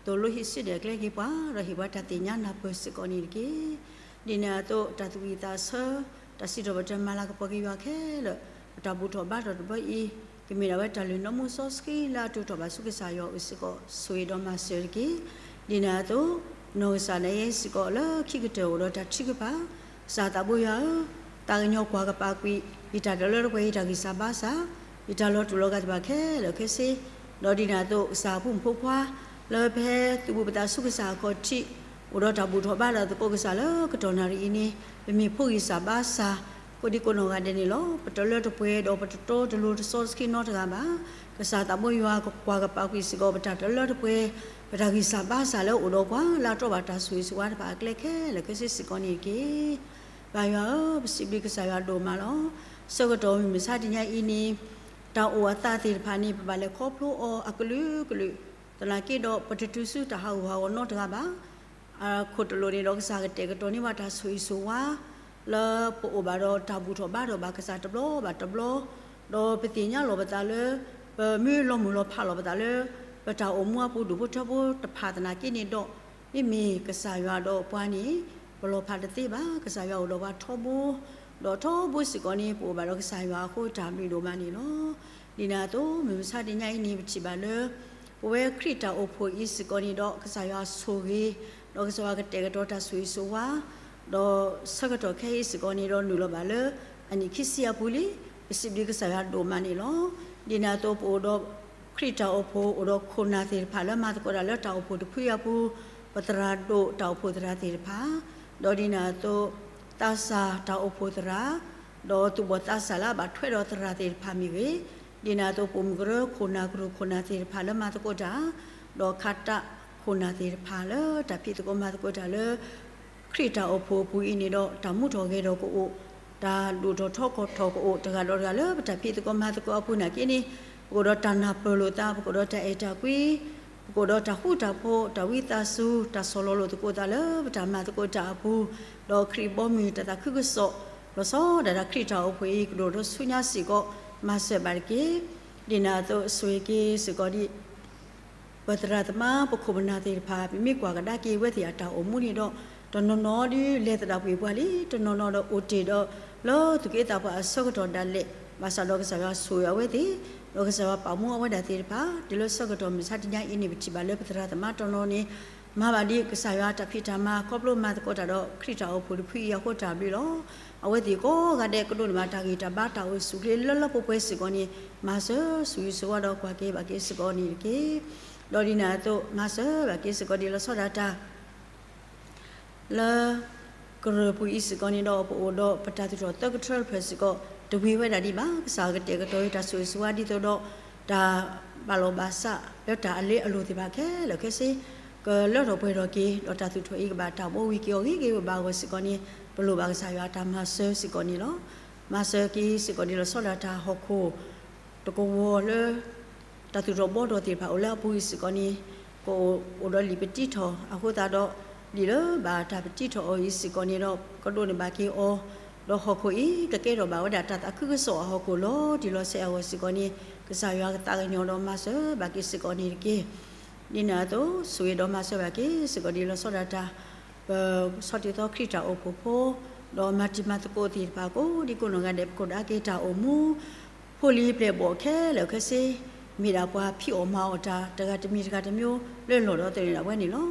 သိၣ်လိဟံးစုနဲၣ်ကျဲက့ၤပှၤ ဒီးဟ့ၣ်ပှၤတၢ်သ့ၣ်ညါနၢ်ပၢၢ်စ့ၢ်ကီးန့ၣ်တက့ၢ်. ဒ်န့ၣ်အသိး တၢ်သူၣ်ဝံၣ်သးဆၢ, တၢ်စံးထီၣ်ပတြၢၤမၤလၤကပီၤက့ၤယွၤခဲလၢာ်, ပတၢ်ဘူၣ်ထီၣ်ဘါထီၣ်တဘျီအံၤ, ကမ့ၢ်ဒၣ်ဝဲတၢ်လုၢ်နီၣ်မူစီဆှံလၢအတိာ်ထီၣ်ဘၣ်ဆူကစၢ်ယွၤအအိၣ်စ့ၢ်ကီး ဆိၣ်ဂ့ၤဒီးမၤစၢၤတက့ၢ်. ဒ်န့ၣ်အသိး, နီၢ်ကစၢ်ဒၣ်ယဲစ့ၢ်ကီးလၢခံကတၢၢ်အိၣ်ဒီးတၢ်ထုကဖၣ်, ကစၢ်သးဘိယွၤဧၢ, သးကညီၤကွၢ်ကပာ်ကွံာ် ယတၢ်တလၢတပှဲၤ ယတၢ်ဂံၢ်စၢ်ဘါစၢ်, ယတၢ်လီၤတူာ်လီၤကာ်သ့ၣ်တဖၣ်ခဲလၢာ်ခဲဆ့, ဒီးဒ်န့ၣ်အသိး ကစၢ်အဖိမုၣ်ဖိခွါ လၢပဟဲသုးဘူးပသးဆူကစၢ်အခီၣ်ထံး, အိၣ်ဒီးတၢ်ဘူၣ်ထီၣ်ဘါထီၣ်သကိးကစၢ်လၢကတီၢ်နၣ်ရံၣ်အံၤန့ၣ်, ပမ့ၢ်ဖိဂံၢ်စၢ်ဘါစၢ် ကိးဒံကိးနီၢ်ဂၤဒဲးန့ၣ်လီၤ. ပတလၢတပှဲၤဒီးပတတီတလိၤတစီတဆှံနီတဂၤဘၣ်. ကစၢ်သးဘိယွၤကကွၢ်ကပာ်ကွံာ်စ့ၢ်ကီး ပတၢ်တလၢတပှဲၤ, ပတၢ်ဂံၢ်စၢ်ဘါစၢ်လၢအိၣ်ဒီးပှၤ လၢအတီဘၣ်တၢ်ဆိၣ်ဂ့ၤဆိၣ်ဝါတဖၣ်အကျဲခဲလၢာ်ခဲဆ့စ့ၢ်ကီးန့ၣ်တက့ၢ်. ပၢ်ယွၤဧၢ, ပစံးဘျုးကစၢ်ယွၤဒိၣ်မးလီၤ. ဆၢကတီၢ်မုၢ်မဆါတနံၤအံၤန့ၣ်, တၢ်အိၣ်အသးသ့ၣ်တဖၣ်န့ၣ် ပဘၣ်လဲၤခီဖျိအီၤအကလုာ်ကလုာ်, သနာ်က့ဒီးပတတုၤဆူတၢ်ဟးဂူာ်ဟးဂီၤနီတဂၤဘၣ်. အခိၣ်တလိာ်န့ၣ်ဒီးကစၢ်ကတဲာ်ကတီၤန့ၢ်ဘၣ်တၢ်ဆိၣ်ဂ့ၤဆိၣ်ဝါ လၢပအိၣ်ဘၣ်ဒီးတၢ်ဘူၣ်ထီၣ်ဘါထီၣ်ဘၣ်ကစၢ်တဘျီဘၣ်တဘျီ, ဒီးပသ့ၣ်ညါလီၤပသးလၢ ပမ့ၢ်လီၤမုၢ်လီၤဖးလီၤပသးလၢ ပတၢ်အိၣ်မူအပူၤဒူၣ်ဖိထၢဖိတဖၣ်သနာ်က့န့ၣ်ဒီး, မ့မ့ၢ်ကစၢ်ယွၤဒီးပှၤန့ၣ် ပလီၤဖးတသ့ဘၣ်. ကစၢ်ယွၤအိၣ်ဒီးပှၤထီဘိ, ဒီးထီဘိစ့ၢ်ကီးန့ၣ် ပအိၣ်ဘၣ်ဒီးကစၢ်ယွၤအဃိ တၢ်ဘျုးဒိၣ်မးန့ၣ်လီၤ. ဒ်န့ၣ်အသိး မုၢ်မဆါတနံၤအံၤန့ၣ် ပထံၣ်ဘၣ်လၢ ပဝဲခရံာ်တၢ်အိၣ်ဖှိၣ်အံၤစ့ၢ်ကီးန့ၣ်ဒီး ကစၢ်ယွၤဆိၣ်ဂ့ၤ, ဒီးကစၢ်ယွၤကတဲာ်ကတီၤတၢ်ဆိၣ်ဂ့ၤဆိၣ်ဝါ, ဒီးဆၢကတီၢ်ခဲအံၤစ့ၢ်ကီးန့ၣ်ဒီးနုာ်လီၤဘၣ်လၢ အနံၣ်ခံဆံအပူၤလံ. ပစံးဘျုးကစၢ်ယွၤဒိၣ်မးန့ၣ်လီၤ. ဒ်န့ၣ်အသိး ပအိၣ်ဒီးခရံာ်တၢ်အိၣ်ဖှိၣ် အိၣ်ဒီးခိၣ်နၢ်သ့ၣ်တဖၣ်လၢမၤသကိးတၢ်လၢတၢ်အိၣ်ဖှိၣ်တဖုအံၤအပူၤ, ပသရၣ်ဒိၣ်တၢ်အိၣ်ဖှိၣ်သရၣ်သ့ၣ်တဖၣ်, ဒီးဒ်န့ၣ်အသိး သးစၢ်တၢ်အိၣ်ဖှိၣ်သရၣ်, ဒီးသူၣ်ဘီၣ်သးစၢ်လၢအဘၣ်ထွဲဒီးသရၣ်သ့ၣ်တဖၣ်မ့ၢ်ဂ့ၤ, ဒ်န့ၣ်အသိး ပိာ်မုၣ်ကရၢခိၣ်နၢ်ကရူၢ်ခိၣ်နၢ်သ့ၣ်တဖၣ်လၢမၤသကိးတၢ်, ဒီးခးတၢ်ခိၣ်နၢ်သ့ၣ်တဖၣ်လၢတၢ်ဖံးသကိးမၤသကိးတၢ်လၢ ခရံာ်တၢ်အိၣ်ဖှိၣ်အပူၤအံၤန့ၣ်ဒီး တၢ်မူထီၣ်ဂဲၤထီၣ်ကအိၣ်, တၢ်ဒိၣ်ထီၣ်ထီထီၣ်ကအိၣ်, တဂၤဒီးတဂၤလၢပတၢ်ဖံးသကိးမၤသကိးအပူၤနာ်က့န့ၣ်, ပကအိၣ်ဒီးတၢ်နၢ်ပၢၢ်လိာ်သး, ပကအိၣ်ဒီးတၢ်အဲၣ်တၢ်ကွံ, ပကအိၣ်ဒီးတၢ်ဃူတၢ်ဖိး, တၢ်ဝံသးစူၤ, တၢ်ဆီၣ်လီၤလိာ်သကိးသးလၢပတၢ်မၤသကိးတၢ်အပူၤ, ဒီးခရံာ်ဘီမုၢ်တၢ်သးခုကစီၣ်, လီၤဆီဒၣ်တၢ်ခရံာ်တၢ်အိၣ်ဖှိၣ်အံၤ ကဒိၣ်ထီၣ်ဆူညါစ့ၢ်ကီး, မၤစၢၤဘၣ်တက့ၢ်. ဒ်န့ၣ်အသိး ဆိၣ်ဂ့ၤက့ၤစ့ၢ်ကီးဒ် ပသရၣ်သမါ ပခိၣ်ပနၢ်သ့ၣ်တဖၣ် ပမ့ၢ်ကွၢ်ကဒါက့ၤအဝဲသ့ၣ်အတၢ်အိၣ်မူန့ၣ်ဒီး တနီၤနီၤဒုးလဲၤသဒၣ်ပှ့ၤပှၤလံ, တနီၤနီၤဒီးအိၣ်တ့ၢ်ဒီးလၢသူၣ်က့သးပှၢ်အဆၢကတီၢ်ဒၣ်လဲာ်, ဘၣ်ဆၣ်ဒီးကစၢ်ယွၤဆိၣ်ဂ့ၤအဝဲသ့ၣ်, ဒီးကစၢ်ယွၤပာ်မူအဝဲဒၣ်သ့ၣ်တဖၣ် တုၤလၢဆၢကတီၢ်မုၢ်ဆါတနံၤအံၤန့ၣ် ပထံၣ်ဘၣ်လၢပသရၣ်သမါတနီၤန့ၣ် မၤဘၣ်ဒ်ကစၢ်ယွၤတၢ်ဖံးတၢ်မၤ ခီဖျိမၤသကိးတၢ်ဒီးခရံာ်တၢ်အိၣ်ဖှိၣ်တဖုအံၤအဃိတၢ်ဘျုးလီၤ. အဝဲသ့ၣ်ကိးဂၤဒဲးကဒိးန့ၢ်ဘၣ်တၢ်ဂံၢ်တၢ်ဘါတၢ်အိၣ်ဆူၣ်အိၣ်ချ့လၢလၢပှဲၤပှဲၤစ့ၢ်ကီးန့ၣ် မၤစၢၤဆိၣ်ဂ့ၤဆိၣ်ဝါဒီးကွၢ်က့ၤဘၣ်က့ၤစ့ၢ်ကီးန့ၣ်တက့ၢ်. ဒီးဒ်န့ၣ်အသိး မၤစၢၤဘၣ်က့ၤစ့ၢ်ကီးဒ်လီၤဆီဒၣ်တၢ် လၢကရၢၢ်ပူၤအံၤစ့ၢ်ကီးန့ၣ်ဒီး ပအိၣ်ဒီးပတၢ်သူၣ်ထီၣ်သၢကထၢတဖျၢၣ်စ့ၢ်ကီး တဝံၤဝဲဒၣ်ဒံးဘၣ်. ကစၢ်ကတဲာ်ကတီၤအံၤတၢ်ဆိၣ်ဂ့ၤဆိၣ်ဝါဒ်သိးဒီး တၢ်ဘၣ်လီၢ်ဘၣ်စးလၢတၢ်အလ့အလိၤသ့ၣ်တဖၣ်ခဲလၢာ်ခဲဆ့ ကလၢထီၣ်ပှဲၤထီၣ်က့ၤ ဒီးတၢ်သူၣ်ထီၣ်အံၤကဘၣ်တၢ်ဘှီဝံၤက့ၤအီၤဂ့ၤဂ့ၤဘၣ်ဘၣ်အဂီၢ်စ့ၢ်ကီးန့ၣ် ပလိၣ်ဘၣ်ကစၢ်ယွၤတၢ်မၤစၢၤစ့ၢ်ကီးန့ၣ်လီၤ. မၤစၢၤက့ၤစ့ၢ်ကီးဒ်လီၤဆီဒၣ်တၢ်ဟီၣ်ခိၣ် တကဝီၤလၢ တၢ်သူၣ်ထီၣ်ဘှီထီၣ်သ့ၣ်တဖၣ်အိၣ်လၢအပူၤအံၤစ့ၢ်ကီးန့ၣ် ကအိၣ်ဒီးလံာ်ပတံထီၣ်အဃိသတးဒီး လံာ်လၢဘၣ်တၢ်ပတံထီၣ်အီၤအံၤစ့ၢ်ကီးန့ၣ်ဒီး ကဒိးန့ၢ်ဘၣ်က့ၤအီၤ, ဒီးဟီၣ်ခိၣ်အံၤ ကကဲထီၣ်ဘၣ်ဝဲဒၣ်တၢ်သးခုကစီၣ်အဟီၣ်ခိၣ်လီၤတံၢ်လီၤဆဲးအဂီၢ်စ့ၢ်ကီးန့ၣ် ကစၢ်ယွၤကသးကညီၤဒီးမၤစၢၤဘၣ်က့ၤစ့ၢ်ကီးန့ၣ်တက့ၢ်. ဒ်န့ၣ်အသိး ဆိၣ်ဂ့ၤဒီးမၤစၢၤဘၣ်က့ၤစ့ၢ်ကီးဒ်လီၤဆီဒၣ်တၢ် ပဆီၣ်တံၢ်သီခရံာ်တၢ်အိၣ်ဖှိၣ်ဖိ ဒီးမၤတံၤမၤသကိးသ့ၣ်တဖၣ်ကိးဒံကိးနီၢ်ဂၤဒဲး ပခိၣ်ဒၣ်က့ၤတၢ်အိၣ်မူ ဖိလံၤပျဲၢ်ဘီၣ်ခဲလၢာ်ခဲဆ့ မ့ၢ်ဒၣ်ပှၤဖံးအီၣ်မၤအီၣ်တၢ် တဂၤတမံၤတဂၤတမံၤ လၢလီၢ်ဒီးသန့ၤဒၣ်ဝဲန့ၣ်လီၤ.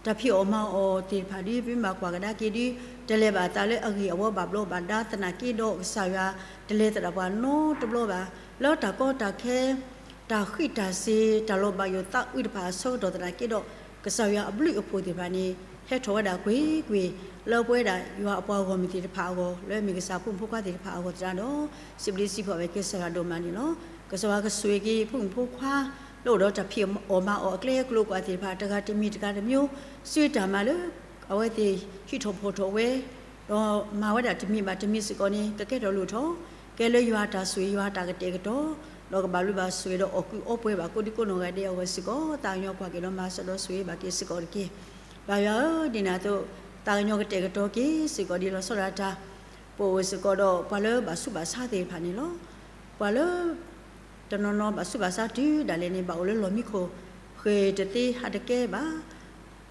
တၢ်ဖံးအီၣ်မၤအီၣ်သ့ၣ်တဖၣ်ဒ် ပမ့ၢ်ဘၣ်ကွၢ်ကဒါက့ၤဒ် တလဲၤဘၣ်အသးလၢအဂ့ၤအဝီဘၣ်ဘျီးဘၣ်ဒါသနာ်က့ဒီး ကစၢ်ယွၤတလဲၤသဒၣ်ပှၤနီတဘျီဘၣ်. လၢတၢ်ကီတၢ်ခဲ တၢ်ဃံးတၢ်စ့ၤ တၢ်လီၤဘၣ်ယိၣ်သးအုးတဖၣ်အဆၢကတီၢ်သနာ်က့ဒီး ကစၢ်ယွၤအဘျုးအဖှိၣ်သ့ၣ်တဖၣ်န့ၣ် ဟဲထီၣ်ဝဲဒၣ်ကွ့ၢ်ကွ့ၢ် လၢပဝဲဒၣ်ယွၤအပှၤဂီၢ်မုၢ်သ့ၣ်တဖၣ်အဂီၢ် လၢမ့ၢ်ကစၢ်ဖိမုၣ်ဖိခွါသ့ၣ်တဖၣ်အဂီၢ်သတးဒီး စံးဘျုးစံးဖှိၣ်ဘၣ်က့ၤကစၢ်ယွၤဒိၣ်မးန့ၣ်လီၤ. ကစၢ်ယွၤကဆိၣ်ဂ့ၤက့ၤဖိမုၣ်ဖိခွါ လၢအိၣ်ဒီးတၢ်ဖံးအီၣ်မၤအီၣ်အကျဲအကျိၤအကွာ်သ့ၣ်တဖၣ်တဂၤတမံၤတဂၤတမံၤ စုတၢ်မၤလၢ အဝဲသ့ၣ်ဟံးထီၣ်ဖီၣ်ထီၣ်ဝဲ ဒီးမၤဝဲဒၣ်တမံၤဘၣ်တမံၤစ့ၢ်ကီးန့ၣ် ကကဲထီၣ်လိၣ်ထီၣ် ကဲလၢယွၤအတၢ်ဆိၣ်ဂ့ၤယွၤအတၢ်ကတဲာ်ကတီၤ ဒီးကဘၣ်ဘျုးဘၣ်ဆိၣ်ဂ့ၤဒီးအီၣ်ကုးအီပှဲၤဘၣ်ကိးဒံကိးနီၢ်ဂၤဒဲးအဂီၢ်စ့ၢ်ကီး သးကညီၤကွၢ်က့ၤဒီးမၤစၢၤဒီးဆိၣ်ဂ့ၤဘၣ်က့ၤစ့ၢ်ကီးတက့ၢ်. ဘၣ်ယွၤဧၢ ဒ်န့ၣ်အသိး သးကညီၤကတဲာ်ကတီၤက့ၤစ့ၢ်ကီးဒ်လီၤဆီဒၣ်တၢ် ပအိၣ်စ့ၢ်ကီးဒီးပှၤလၢဘၣ်ဆူးဘၣ်ဆါသ့ၣ်တဖၣ်န့ၣ်လီၤ. ပှၤလၢ တနီၤနီၤဘၣ်ဆူးဘၣ်ဆါတုၤဒၣ်လဲာ်န့ၣ် ဘၣ်အိၣ်လၢလီၢ်မံခိၣ် ဃ့ၢ်တသ့ဟးတကဲဘၣ်.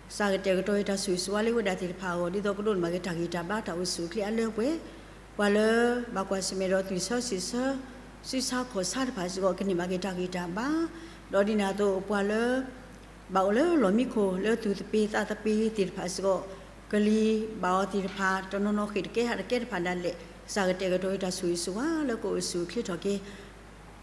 ကစၢ်ကတဲာ်ကတီၤအံၤတၢ်ဆိၣ်ဂ့ၤဆိၣ်ဝါလၢဝဲဒၣ်သ့ၣ်တဖၣ်အဂီၢ် ဒ်သိးကဒိးန့ၢ်ဘၣ်က့ၤတၢ်ဂံၢ်တၢ်ဘါတၢ်အိၣ်ဆူၣ်အိၣ်ချ့အလၢပှဲၤ, ပှၤလၢဘၣ်ကွၢ်ဆၢၣ်မဲာ်ဒီးသွံၣ်ဆၢစံာ်ဆၢ စုဆါခီၣ်ဆါတဖၣ်စ့ၢ်ကီး ကန့ၢ်ဘၣ်က့ၤတၢ်ဂံၢ်တၢ်ဘါ, ဒီးဒ်န့ၣ်အသိးပှၤလၢ ဘၣ်အိၣ်လၢလီၢ်မံခိၣ် လၢသူၣ်သပ့ၤသးသပ့ၤသ့ၣ်တဖၣ်စ့ၢ်ကီး ကလံၤဘၣ်အီၤသ့ၣ်တဖၣ် တနီၤနီၤဃ့ၢ်တကဲဟးတကဲတဖၣ်ဒၣ်လဲာ် ကစၢ်ကတဲာ်ကတီၤအံၤတၢ်ဆိၣ်ဂ့ၤဆိၣ်ဝါလၢကအိၣ်ဆူၣ်အိၣ်ချ့ထီၣ်က့ၤ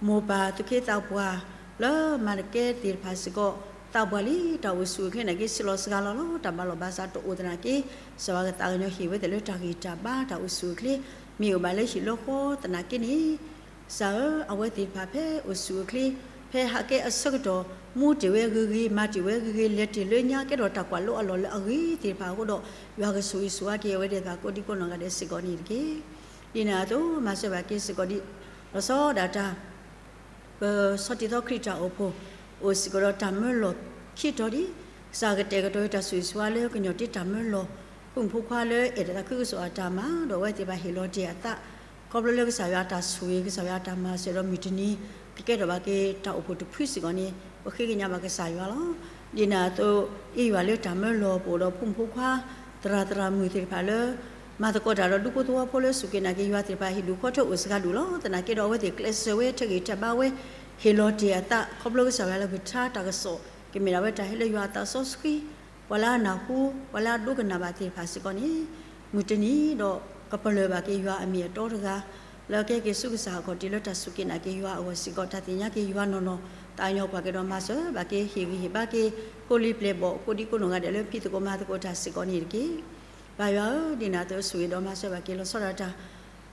မိၢ်ပၢ်သူၣ်က့သးပှၢ် လၢမၤတကဲသ့ၣ်တဖၣ်စ့ၢ်ကီး သးပှၢ်လံ တၢ်အိၣ်ဆူၣ်အိၣ်ချ့နာ်က့ စံးလီၤစှၤလီၤလီၤ တၢ်ဘၣ်လီၢ်ဘၣ်စးတအိၣ်သနာ်က့ ကစၢ်ယွၤကသးကညီၤဟ့ၣ်ဝဲသ့ၣ်လၢတၢ်ဂံၢ်တၢ်ဘါတၢ်အိၣ်ဆူၣ်အိၣ်ချ့ မ့ၢ်အိၣ်ဘၣ်လၢဟံၣ်လၢဃီသနာ်က့န့ၣ် ကစၢ်ဧၢ အဝဲသ့ၣ်တဖၣ်ဖဲအိၣ်ဆူၣ်အိၣ်ချ့ ဖဲဟးကဲအဆၢကတီၢ် မူတ့ၢ်ဝဲဂ့ၤဂ့ၤ မၤတ့ၢ်ဝဲဂ့ၤဂ့ၤ လဲၤတ့ၢ်လၢညါ ကဲထီၣ်တၢ်ကွၢ်လိအလီၢ်လၢအဂ့ၤသ့ၣ်တဖၣ်အဃိဒီး ယွၤကဆိၣ်ဂ့ၤဆိၣ်ဝါက့ၤအဝဲသ့ၣ်တဖၣ်ကိးဒံကိးနီၢ်ဂၤဒဲးစ့ၢ်ကီးန့ၣ်တက့ၢ်. ဒ်န့ၣ်အသိး မၤစၢၤဘၣ်က့ၤစ့ၢ်ကီးဒ် လီၤဆီဒၣ်တၢ် ပဆီၣ်တံၢ်သီခရံာ်တၢ်အိၣ်ဖှိၣ် အိၣ်စ့ၢ်ကီးဒီးတၢ်မၢလီၢ်ခံတီၤဒ် ကစၢ်ကတဲာ်ကတီၤအံၤတၢ်ဆိၣ်ဂ့ၤဆိၣ်ဝါလၢကညီၤတ့ၢ်တၢ်မၢလီၢ် ဖိမုၣ်ဖိခွါလၢအဲၣ်တၢ်သးခုကစီၣ်အတၢ်မၤ ဒီးအဝဲသ့ၣ်တဖၣ်ဟ့ၣ်လီၤတ့ၢ်အသး ခီဖျိလၢကစၢ်ယွၤအတၢ်ဆိၣ်ဂ့ၤ ကစၢ်ယွၤအတၢ်မၤစၢၤဒီးမုၢ်တနံၤ ကကဲထီၣ်ဘၣ်က့ၤတၢ်အိၣ်ဖှိၣ်တဖုစ့ၢ်ကီးန့ၣ် ပဃ့ကညးဘၣ်ကစၢ်ယွၤလီၤ. ဒ်န့ၣ်အသိး အ့ၣ်ယွၤလၢတၢ်မၢလီၢ် ပအိၣ်ဒီးဖိမုၣ်ဖိခွါ သရၣ်သရၣ်မုၣ်သ့ၣ်တဖၣ်လၢ မၤသကိးတၢ်ဒီးဒူဖိသဝီဖိလၢစူၢ်က့ၤနာ်က့ၤယွၤသ့ၣ်တဖၣ် ဟ့ၣ်ဒူၣ်ခီၣ်ထၢၣ်အိၣ်စှၤဒူၣ်လီၤ. သနာ်က့ဒီးအဝဲသ့ၣ်ကျဲးစၢးဝဲ ထဲးဂံၢ်ထဲးဘါဝဲ ဟ့ၣ်လီၤတ့ၢ်အသး ခီဖျိကစၢ်ယွၤလၢကထါတၢ်ကစီၣ် ကမ့ၢ်ဒၣ်ဝဲတၢ်ဟဲလၢယွၤအသးစီဆှံ ပှၤလၢအနၢ်ဟူ ပှၤလၢအဒိကနၣ်ဘၣ်သ့ၣ်တဖၣ်စ့ၢ်ကီးန့ၣ် မုၢ်တနံၤဒီးကပလၢၢ်ဘၣ်က့ၤယွၤအမ့ၢ်အတီတဂၤ လၢကဟဲက့ၤဆူကစၢ်အခီၣ်ထံးလၢတၢ်စူၢ်က့ၤနာ်က့ၤယွၤအဂီၢ်စ့ၢ်ကီး တၢ်သ့ၣ်ညါက့ၤယွၤနီၢ်နီၢ် သးကညီၤကွၢ်က့ၤဒီးမၤစၢၤဘၣ်က့ၤ ဟ့ၣ်ဂံၢ်ဟ့ၣ်ဘါက့ၤ ကိးလံပျဲၢ်ဘီၣ် ကိးဒံကိးနီၢ်ဂၤဒဲးလၢဖံးသကိးမၤသကိးတၢ်စ့ၢ်ကီးန့ၣ်တက့ၢ်. ဘၣ်ယွၤဧၢ, ဒ်န့ၣ်အသိးဆိၣ်ဂ့ၤဒီးမၤစၢၤဘၣ်က့ၤလီၤဆီဒၣ်တၢ်